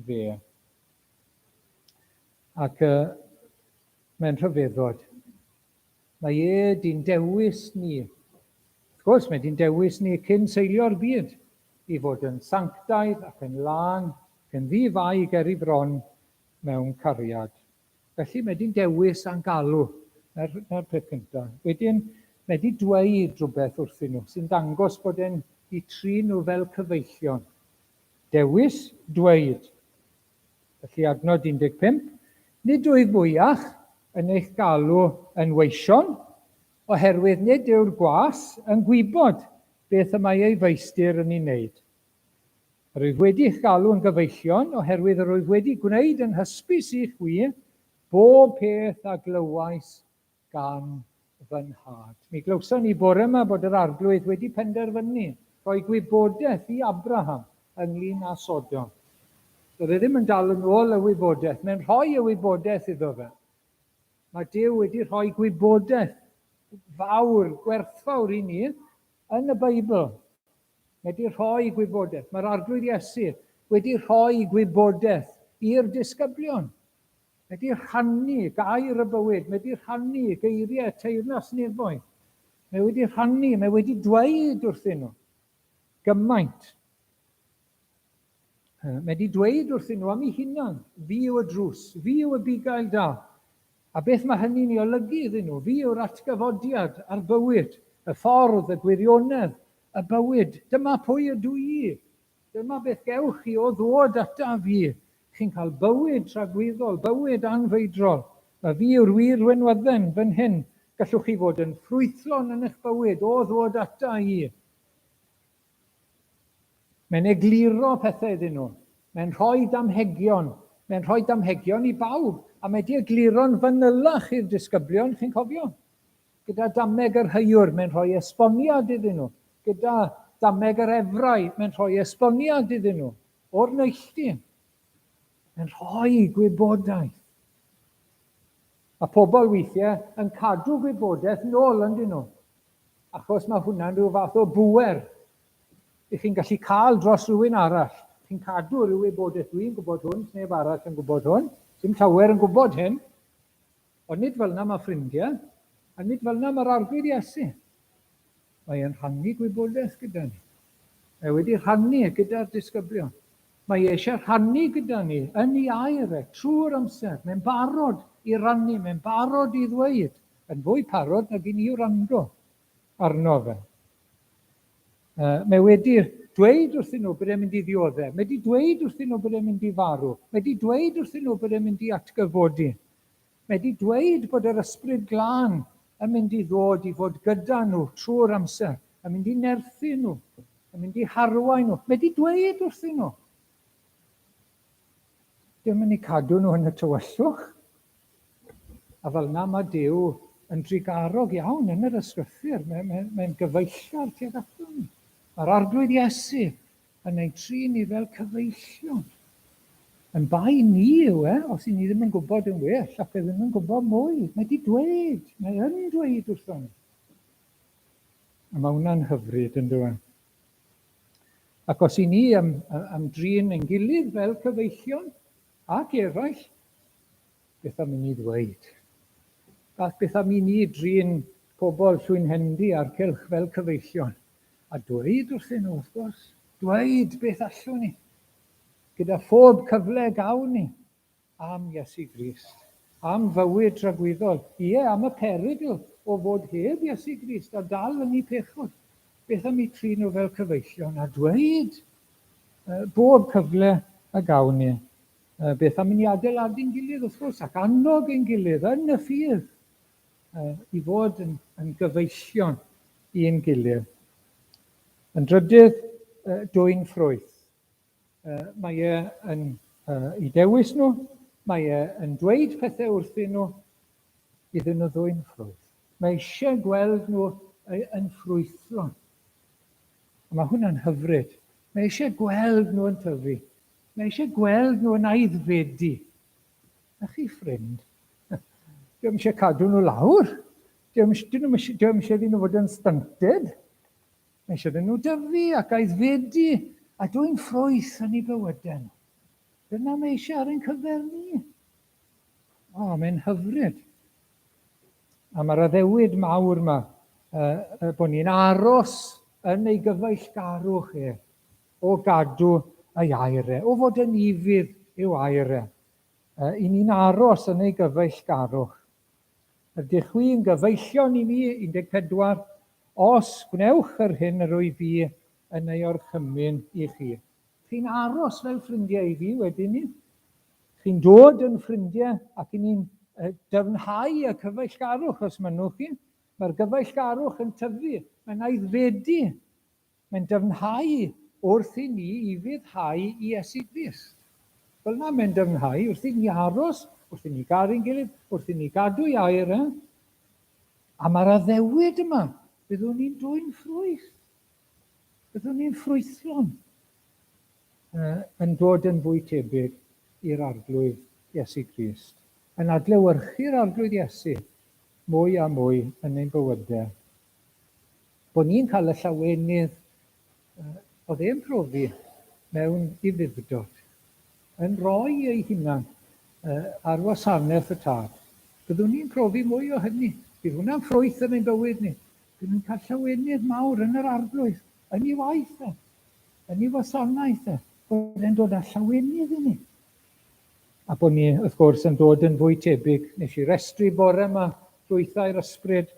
fe. Ac uh, mae'n rhyfeddod. Mae e 'di'n dewis ni. Wrth gwrs, mae 'di'n dewis ni cyn seilio'r byd i fod yn sanctaidd ac yn lân ac yn ddi-fai ger ei fron mewn cariad. Felly mae 'di'n dewis a'n galw. 'Na'r, 'na'r peth cyntaf. Wedyn, mae 'di dweud rhywbeth wrthyn nhw sy'n dangos bod e'n 'u trin nhw fel cyfeillion. Dewis, dweud. Felly adnod 15, Nid wyf mwyach yn eich galw yn weision, oherwydd nid yw'r gwas yn gwybod beth y mae ei feistr yn ei wneud. Yr wyf wedi eich galw yn gyfeillion, oherwydd yr wyf wedi gwneud yn hysbys i chwi bob peth a glywais gan fy nhad. Mi glywson ni bore yma bod yr Arglwydd wedi penderfynu rhoi gwybodaeth i Abraham ynglyn â Sodom. Doedd e ddim yn dal yn ôl y wybodaeth, mae'n rhoi y wybodaeth iddo fe. Mae Duw wedi rhoi gwybodaeth fawr, gwerthfawr i ni yn y Beibl. Mae wedi rhoi gwybodaeth. Mae'r Arglwydd Iesu wedi rhoi gwybodaeth i'r disgyblion. Mae wedi rhannu gair y bywyd. Mae wedi rhannu geiriau teyrnas nefoedd. Mae wedi rhannu, mae wedi dweud wrthyn nhw gymaint. Mae wedi dweud wrthyn nhw am ei hunan, fi yw y drws, fi yw y bugail da. A beth mae hynny'n ei olygu iddyn nhw? Fi yw'r atgyfodiad a'r bywyd, y ffordd, y gwirionedd, y bywyd. Dyma pwy ydw i. Dyma beth gewch chi o ddod ata fi. Chi'n cael bywyd tragwyddol, bywyd anfeidrol. Mae fi yw'r wir wenwydden fan hyn. Gallwch chi fod yn ffrwythlon yn eich bywyd o ddod ata i. Mae'n egluro pethau iddyn nhw. Mae'n rhoi damhegion. Mae'n rhoi damhegion i bawb. A mae di egluro'n fanylach i'r disgyblion, chi'n cofio? Gyda dameg yr heuwr, mae'n rhoi esboniad iddyn nhw. Gyda dameg yr efrau, mae'n rhoi esboniad iddyn nhw. O'r neilltu. Mae'n rhoi gwybodaeth. Mae pobl weithiau yn cadw gwybodaeth nôl, yn dyn nhw? Achos mae hwnna'n rhyw fath o bŵer i chi'n gallu cael dros rhywun arall. Chi'n cadw rhyw wybodaeth, dwi'n gwybod hwn, sneb arall yn gwybod hwn, dim llawer yn gwybod hyn. Ond nid fel yna mae ffrindiau, a nid fel yna mae'r Arglwydd Iesu. Mae e'n rhannu gwybodaeth gyda ni. Mae wedi rhannu gyda'r disgyblion. Mae e eisiau rhannu gyda ni yn ei air e trwy'r amser. Mae'n barod i rannu, mae'n barod i ddweud, yn fwy parod nag i ni wrando arno fe. Mae wedi dweud wrthyn nhw bod e'n mynd i ddioddef. Mae wedi dweud wrthyn nhw bod e'n mynd i farw. Mae wedi dweud wrthyn nhw bod e'n mynd i atgyfodi. Mae wedi dweud bod yr Ysbryd Glân yn mynd i ddod i fod gyda nhw trwy'r amser, yn mynd i nerthu nhw, yn mynd i harwain nhw. Mae wedi dweud wrthyn nhw. Dim yn eu cadw nhw yn y tywyllwch. A fel yna mae Duw yn drugarog iawn yn yr ysgrythur. Mae'n mae, mae gyfeillgar tuag ato ni. Mae'r Arglwydd Iesu yn ein trin ni fel cyfeillion. Yn bai ni yw e, os i ni ddim yn gwybod yn well ac e ddim yn gwybod mwy. Mae di dweud, mae yn dweud wrthon ni. A mae hwnna'n hyfryd yn dweud. Ac os i ni am, am drin ein gilydd fel cyfeillion ac eraill, beth am i ni ddweud? Beth am i ni drin pobl Llwynhendy a'r cylch fel cyfeillion? A dweud wrthyn nhw, wrth gwrs, dweud beth allwn ni, gyda phob cyfle gawn ni, am Iesu Grist, am fywyd tragwyddol, ie, am y perygl o fod heb Iesu Grist a dal yn eu pechod. Beth am eu trin nhw fel cyfeillion a dweud bob cyfle y gawn ni? Beth am i ni adeiladu'n gilydd, wrth gwrs, ac annog ein gilydd yn y ffydd i fod yn, yn gyfeillion i'n gilydd. Yn drydydd, dwyn ffrwyth. Mae e yn eu dewis nhw, mae e yn dweud pethau wrthyn nhw iddyn nhw ddwyn ffrwyth. Mae eisiau gweld nhw yn ffrwythlon. A mae hwnna'n hyfryd. Mae eisiau gweld nhw yn tyfu. Mae eisiau gweld nhw yn aeddfedu. Na chi ffrind. Dio'm eisiau cadw nhw lawr. Dio'm eisiau iddyn nhw fod yn stunted. Mae eisiau iddyn nhw dyfu ac aeddfedu a dwyn ffrwyth yn eu bywydau nhw. Dyna mae eisiau ar ein cyfer ni. O, mae'n hyfryd. A mae'r addewid mawr yma, uh, bod ni'n aros yn ei gyfeillgarwch e, o gadw ei air e, o fod yn ufudd i'w air e. I ni'n aros yn ei gyfeillgarwch. Ydych chwi yn gyfeillion i mi, 14, os gwnewch yr hyn yr wyf fi yn ei orchymyn i chi. Chi'n aros fel ffrindiau i fi wedyn ni. Chi'n dod yn ffrindiau ac i ni'n dyfnhau y cyfeillgarwch os mynnwch chi. Mae'r gyfeillgarwch yn tyfu, mae'n aeddfedu. Mae'n dyfnhau wrth i ni ufuddhau i Iesu Grist. Fel 'na mae'n dyfnhau, wrth i ni aros, wrth i ni garu'n gilydd, wrth i ni gadw'i air e. A mae'r addewid yma, byddwn ni'n dwyn ffrwyth. Byddwn ni'n ffrwythlon yn dod yn fwy tebyg i'r Arglwydd Iesu Grist, yn adlewyrchu'r Arglwydd Iesu mwy a mwy yn ein bywydau. Bod ni'n cael y llawenydd oedd e'n profi mewn ufudd-dod, yn rhoi ei hunan ar wasanaeth y Tad. Byddwn ni'n profi mwy o hynny. Bydd hwnna'n ffrwyth yn ein bywyd ni. Byddwn ni'n cael llawenydd mawr yn yr Arglwydd, yn ei waith e, yn ei wasanaeth e, bod e'n dod â llawenydd i ni. A bod ni, wrth gwrs, yn dod yn fwy tebyg. Nes i restru bore yma ffrwythau'r ysbryd,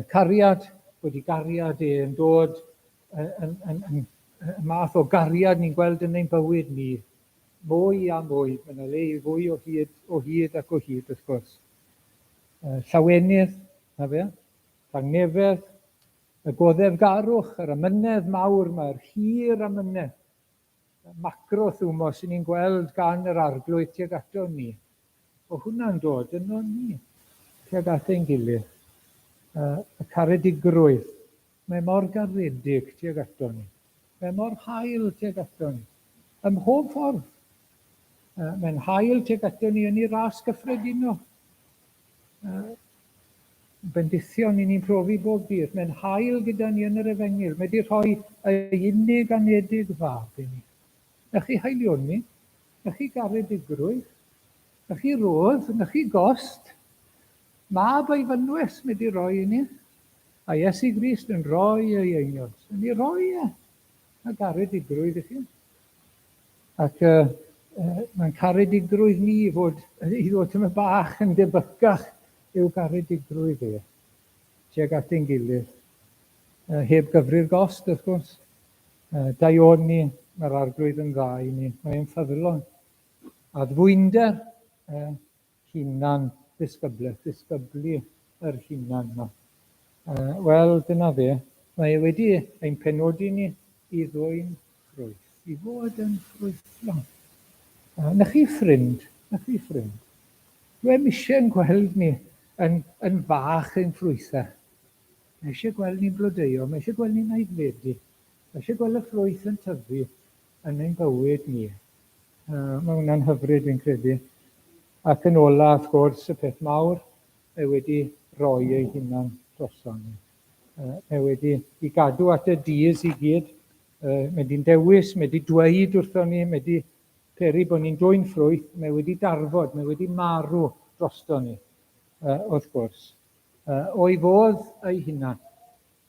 cariad, bod i gariad e yn dod yn, yn, yn, yn, y math o gariad ni'n gweld yn ein bywyd ni, mwy a mwy. Mae yna le i fwy o hyd, o hyd ac o hyd, wrth gwrs. Llawenydd, na fe, tangnefedd, y goddefgarwch, yr amynedd mawr, mae'r hir amynedd, macrothumos sy'n ni'n gweld gan yr Arglwydd tuag ato ni. O hwnna'n dod yno ni tuag at ein gilydd. Y caredigrwydd. Mae mor garedig tuag ato ni. Mae mor hael tuag ato ni. Ym mhob ffordd. Mae'n hael tuag ato ni yn ei ras gyffredinol. Bendithion i ni'n profi bob dydd. Mae'n hael gyda ni yn yr efengyl. Mae wedi rhoi ei unig anedig fab i ni. Na chi haelioni, na chi garedigrwydd, na chi rodd, na chi gost. Mab ei fynwes mae wedi rhoi i ni. A Iesu Grist yn rhoi ei einioes. Yn ei rhoi e. A garedigrwydd i chi. Ac uh, uh, mae'n caredigrwydd ni i fod, i ddod tyma bach yn debycach i'w garedigrwydd e, tuag at ein gilydd. Uh, heb gyfri'r gost, wrth gwrs. Uh, daioni ni, mae'r arglwydd yn dda i ni, mae'n ffyddlon. Addfwynder, uh, hunan ddisgyblaeth, ddisgyblu yr hunan 'ma. Wel, dyna fe. Mae e wedi ein penodi ni i ddwyn ffrwyth, i fod yn ffrwythlon. Na chi ffrind, na chi ffrind. Dwi em eisiau'n gweld ni yn, yn fach ein ffrwythau. Mae eisiau gweld ni'n blodeuo, mae eisiau gweld ni'n aeddfedu. Mae eisiau gweld y ffrwyth yn tyfu yn ein bywyd ni. Mae hwnna'n hyfryd fi'n credu. Ac yn ola, wrth gwrs, y peth mawr, mae wedi rhoi ei hunan droson ni. Mae wedi i gadw at y dydd i gyd. Mae wedi'n dewis, mae wedi dweud wrthon ni, mae wedi peri bod ni'n dwyn ffrwyth, mae wedi darfod, mae wedi marw drosto ni, wrth gwrs. O'i fodd ei hunan,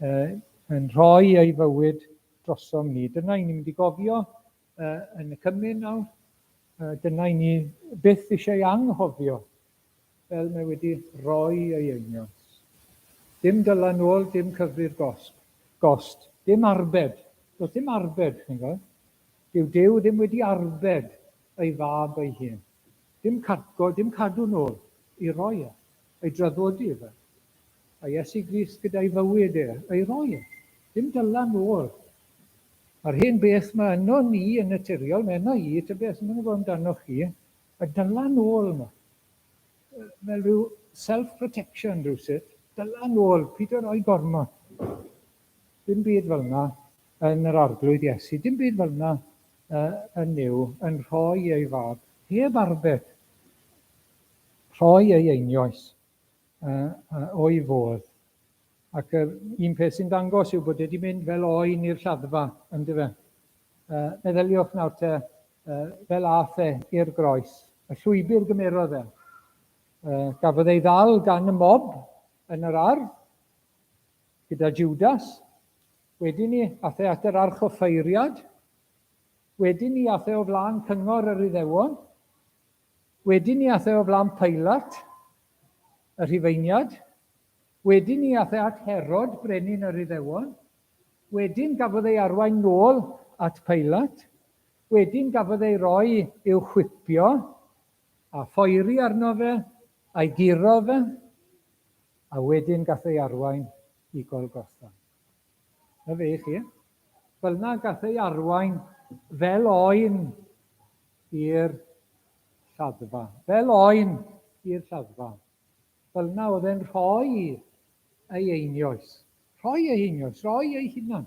yn rhoi ei fywyd drosom ni. Dyna i ni'n mynd i gofio yn y cymun nawr. Dyna i ni byth eisiau anghofio fel mae wedi rhoi ei einioes. Dim dyla nôl, dim cyfri'r gosb, gost, dim arbed. Does dim arbed, chi'n gweld. Dyw Duw ddim wedi arbed ei fab ei hun. Dim carco, dim cadw nôl, i roi e, ei draddodi fe. A Iesu Grist gyda'i fywyd e, ei roi e. Dim dyla nôl. Mae'r hen beth 'ma yno ni yn naturiol, mae yno i, ta beth, ddim yn gwybod amdanoch chi, y dyla nôl 'ma. Fel rhyw self-protection rhywsut, dyla nôl, pido roi gormod. Dim byd fel yna yn yr Arglwydd Iesu, dim byd fel yna yn Nuw, yn rhoi ei fab, heb arbed, rhoi ei einioes o'i fodd. Ac yr un peth sy'n dangos yw bod e wedi mynd fel oen i'r lladdfa, yndyfe? Meddyliwch nawr te, fel ath e i'r groes, y llwybr gymerodd e. Gafodd ei ddal gan y mob yn yr ardd, gyda Judas. Wedyn ni, ath e at yr archoffeiriad. Wedyn ni, ath e o flaen cyngor yr Iddewon. Wedyn ni ath e o flaen Pilat, y Rhufeiniad. Wedyn ni ath e at Herod, brenin yr Iddewon. Wedyn gafodd ei arwain nôl at Pilat. Wedyn gafodd ei roi i'w chwipio, a phoeri arno fe, a'i guro fe, a wedyn gath ei arwain i Golgotha. Na fe i chi. Fel yna gath ei arwain fel oen i'r lladdfa. Fel oen i'r lladdfa. Fel yna oedd e'n rhoi ei einioes. Rhoi ei einioes, rhoi ei hunan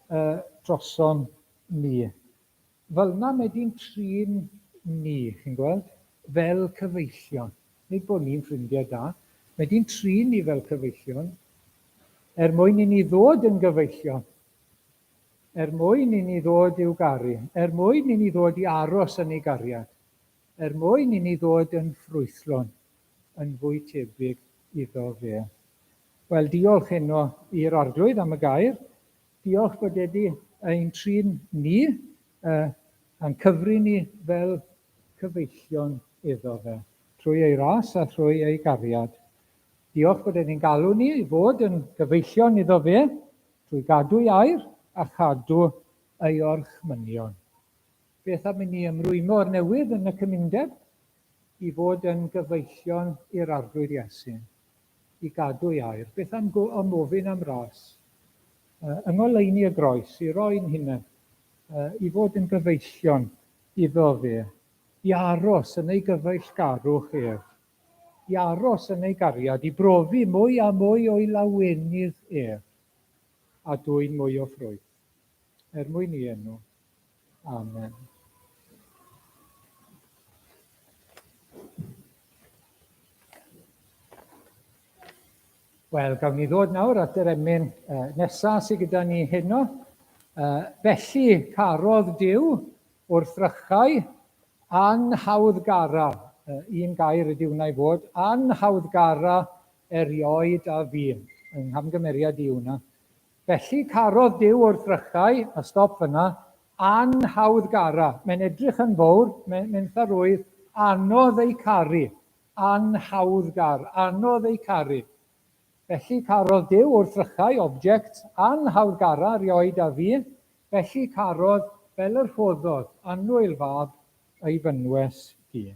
uh, droson ni. Fel 'na mae di'n trin ni, chi'n gweld, fel cyfeillion. Nid bod ni'n ffrindiau da, mae di'n trin ni fel cyfeillion, er mwyn i ni ddod yn gyfeillion, er mwyn i ni ddod i'w garu, er mwyn i ni ddod i aros yn ei gariad, er mwyn i ni ddod yn ffrwythlon, yn fwy tebyg iddo fe. Wel, diolch heno i'r Arglwydd am y gair. Diolch bod e 'di ein trin ni, a'n cyfri ni fel cyfeillion iddo fe, trwy ei ras a thrwy ei gariad. Diolch bod e'n ein galw ni i fod yn gyfeillion iddo fe, trwy gadw ei air a chadw ei orchmynion. Beth am i ni ymrwymo o'r newydd yn y cymundeb i fod yn gyfeillion i'r Arglwydd Iesu? i gadw ei air. Beth am ymofyn am ras? Yng ngoleuni y groes, i roi'n hunain, i fod yn gyfeillion iddo fe, i aros yn ei gyfeillgarwch ef, i aros yn ei gariad, i brofi mwy a mwy o'i lawenydd ef, a dwyn mwy o ffrwyth. Er mwyn i enw. Amen. Wel, gawn ni ddod nawr at yr emyn nesaf sydd gyda ni heno. Felly, carodd Duw wrth rychau anhawddgara, un gair ydy hwnna i fod, anhawddgara erioed a fi. Yng nghamgymeriad i hwnna. Felly carodd Duw wrth ddrychau, a stop fyna, anhawddgara. Mae'n edrych yn fowr, mae'n eitha rwydd, anodd eu caru. Anhawddgar, anodd eu caru. Felly carodd Duw wrth ddrychau, object, anhawddgara rioed a fu, felly carodd fel y rhoddodd annwyl fab ei fynwes hi.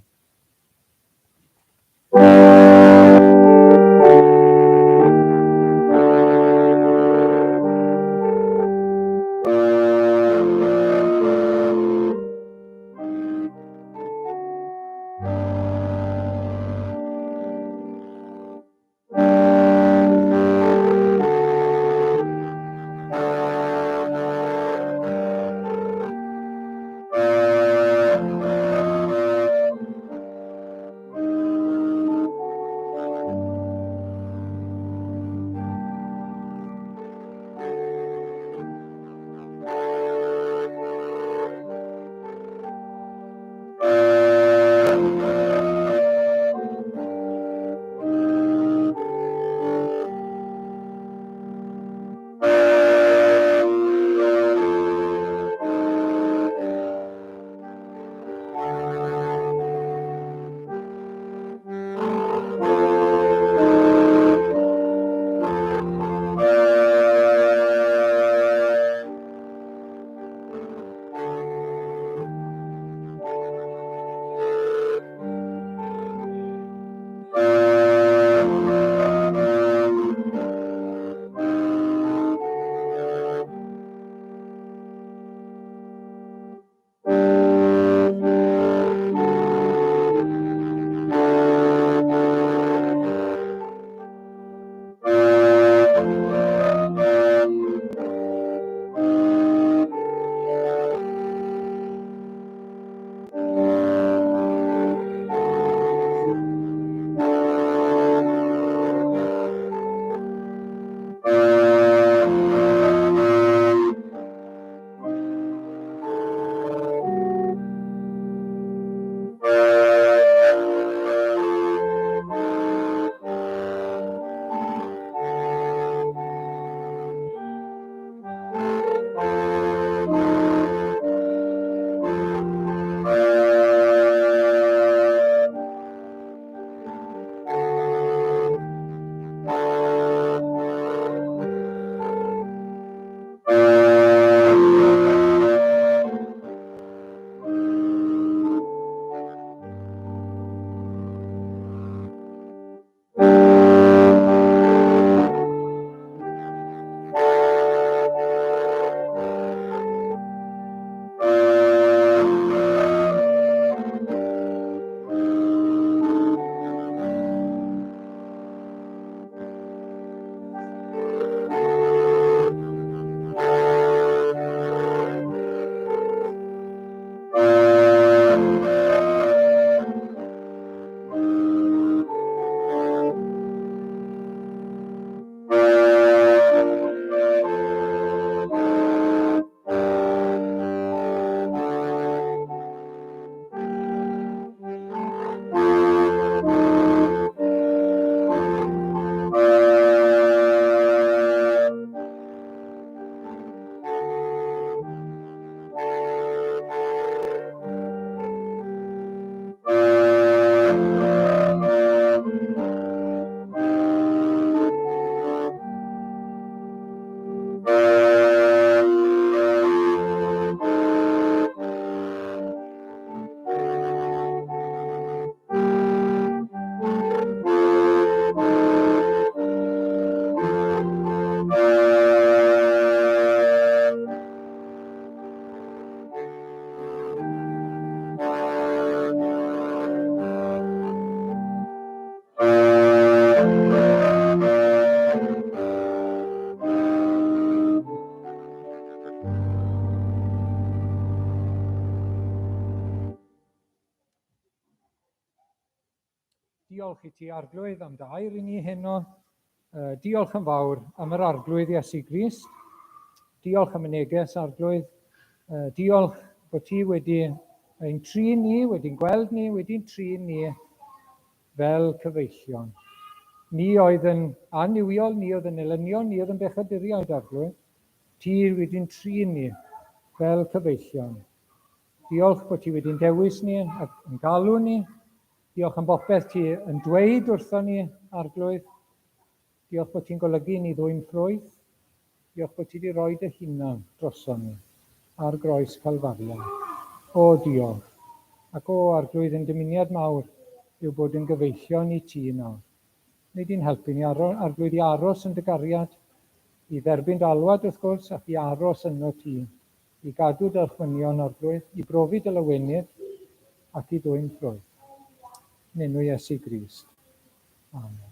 Diolch i ti, Arglwydd, am dy air i ni heno. Diolch yn fawr am yr Arglwydd Iesu Grist. Diolch am y neges, Arglwydd. Diolch bod ti wedi ein trin ni, wedi'n gweld ni, wedi'n trin ni fel cyfeillion. Ni oedd yn annuwiol, ni oedd yn elynion, ni oedd yn bechaduriaid, Arglwydd. Ti wedi'n trin ni fel cyfeillion. Diolch bod ti wedi'n dewis ni ac yn galw ni. Diolch am bopeth ti yn dweud wrthon ni, Arglwydd. Diolch bod ti'n golygu ni ddwyn ffrwyth. Diolch bod ti wedi rhoi dy hunan droson ni ar groes Calfaria. O, diolch. Ac o, Arglwydd, ein dymuniad mawr yw bod yn gyfeillion i ti nawr. Wnei di'n helpu ni, Arglwydd, i aros yn dy gariad, i dderbyn dy alwad, wrth gwrs, ac i aros yno ti. I gadw dy orchmynion, Arglwydd, i brofi dy lawenydd, ac i ddwyn ffrwyth. Yn enw Iesu Grist. Amen.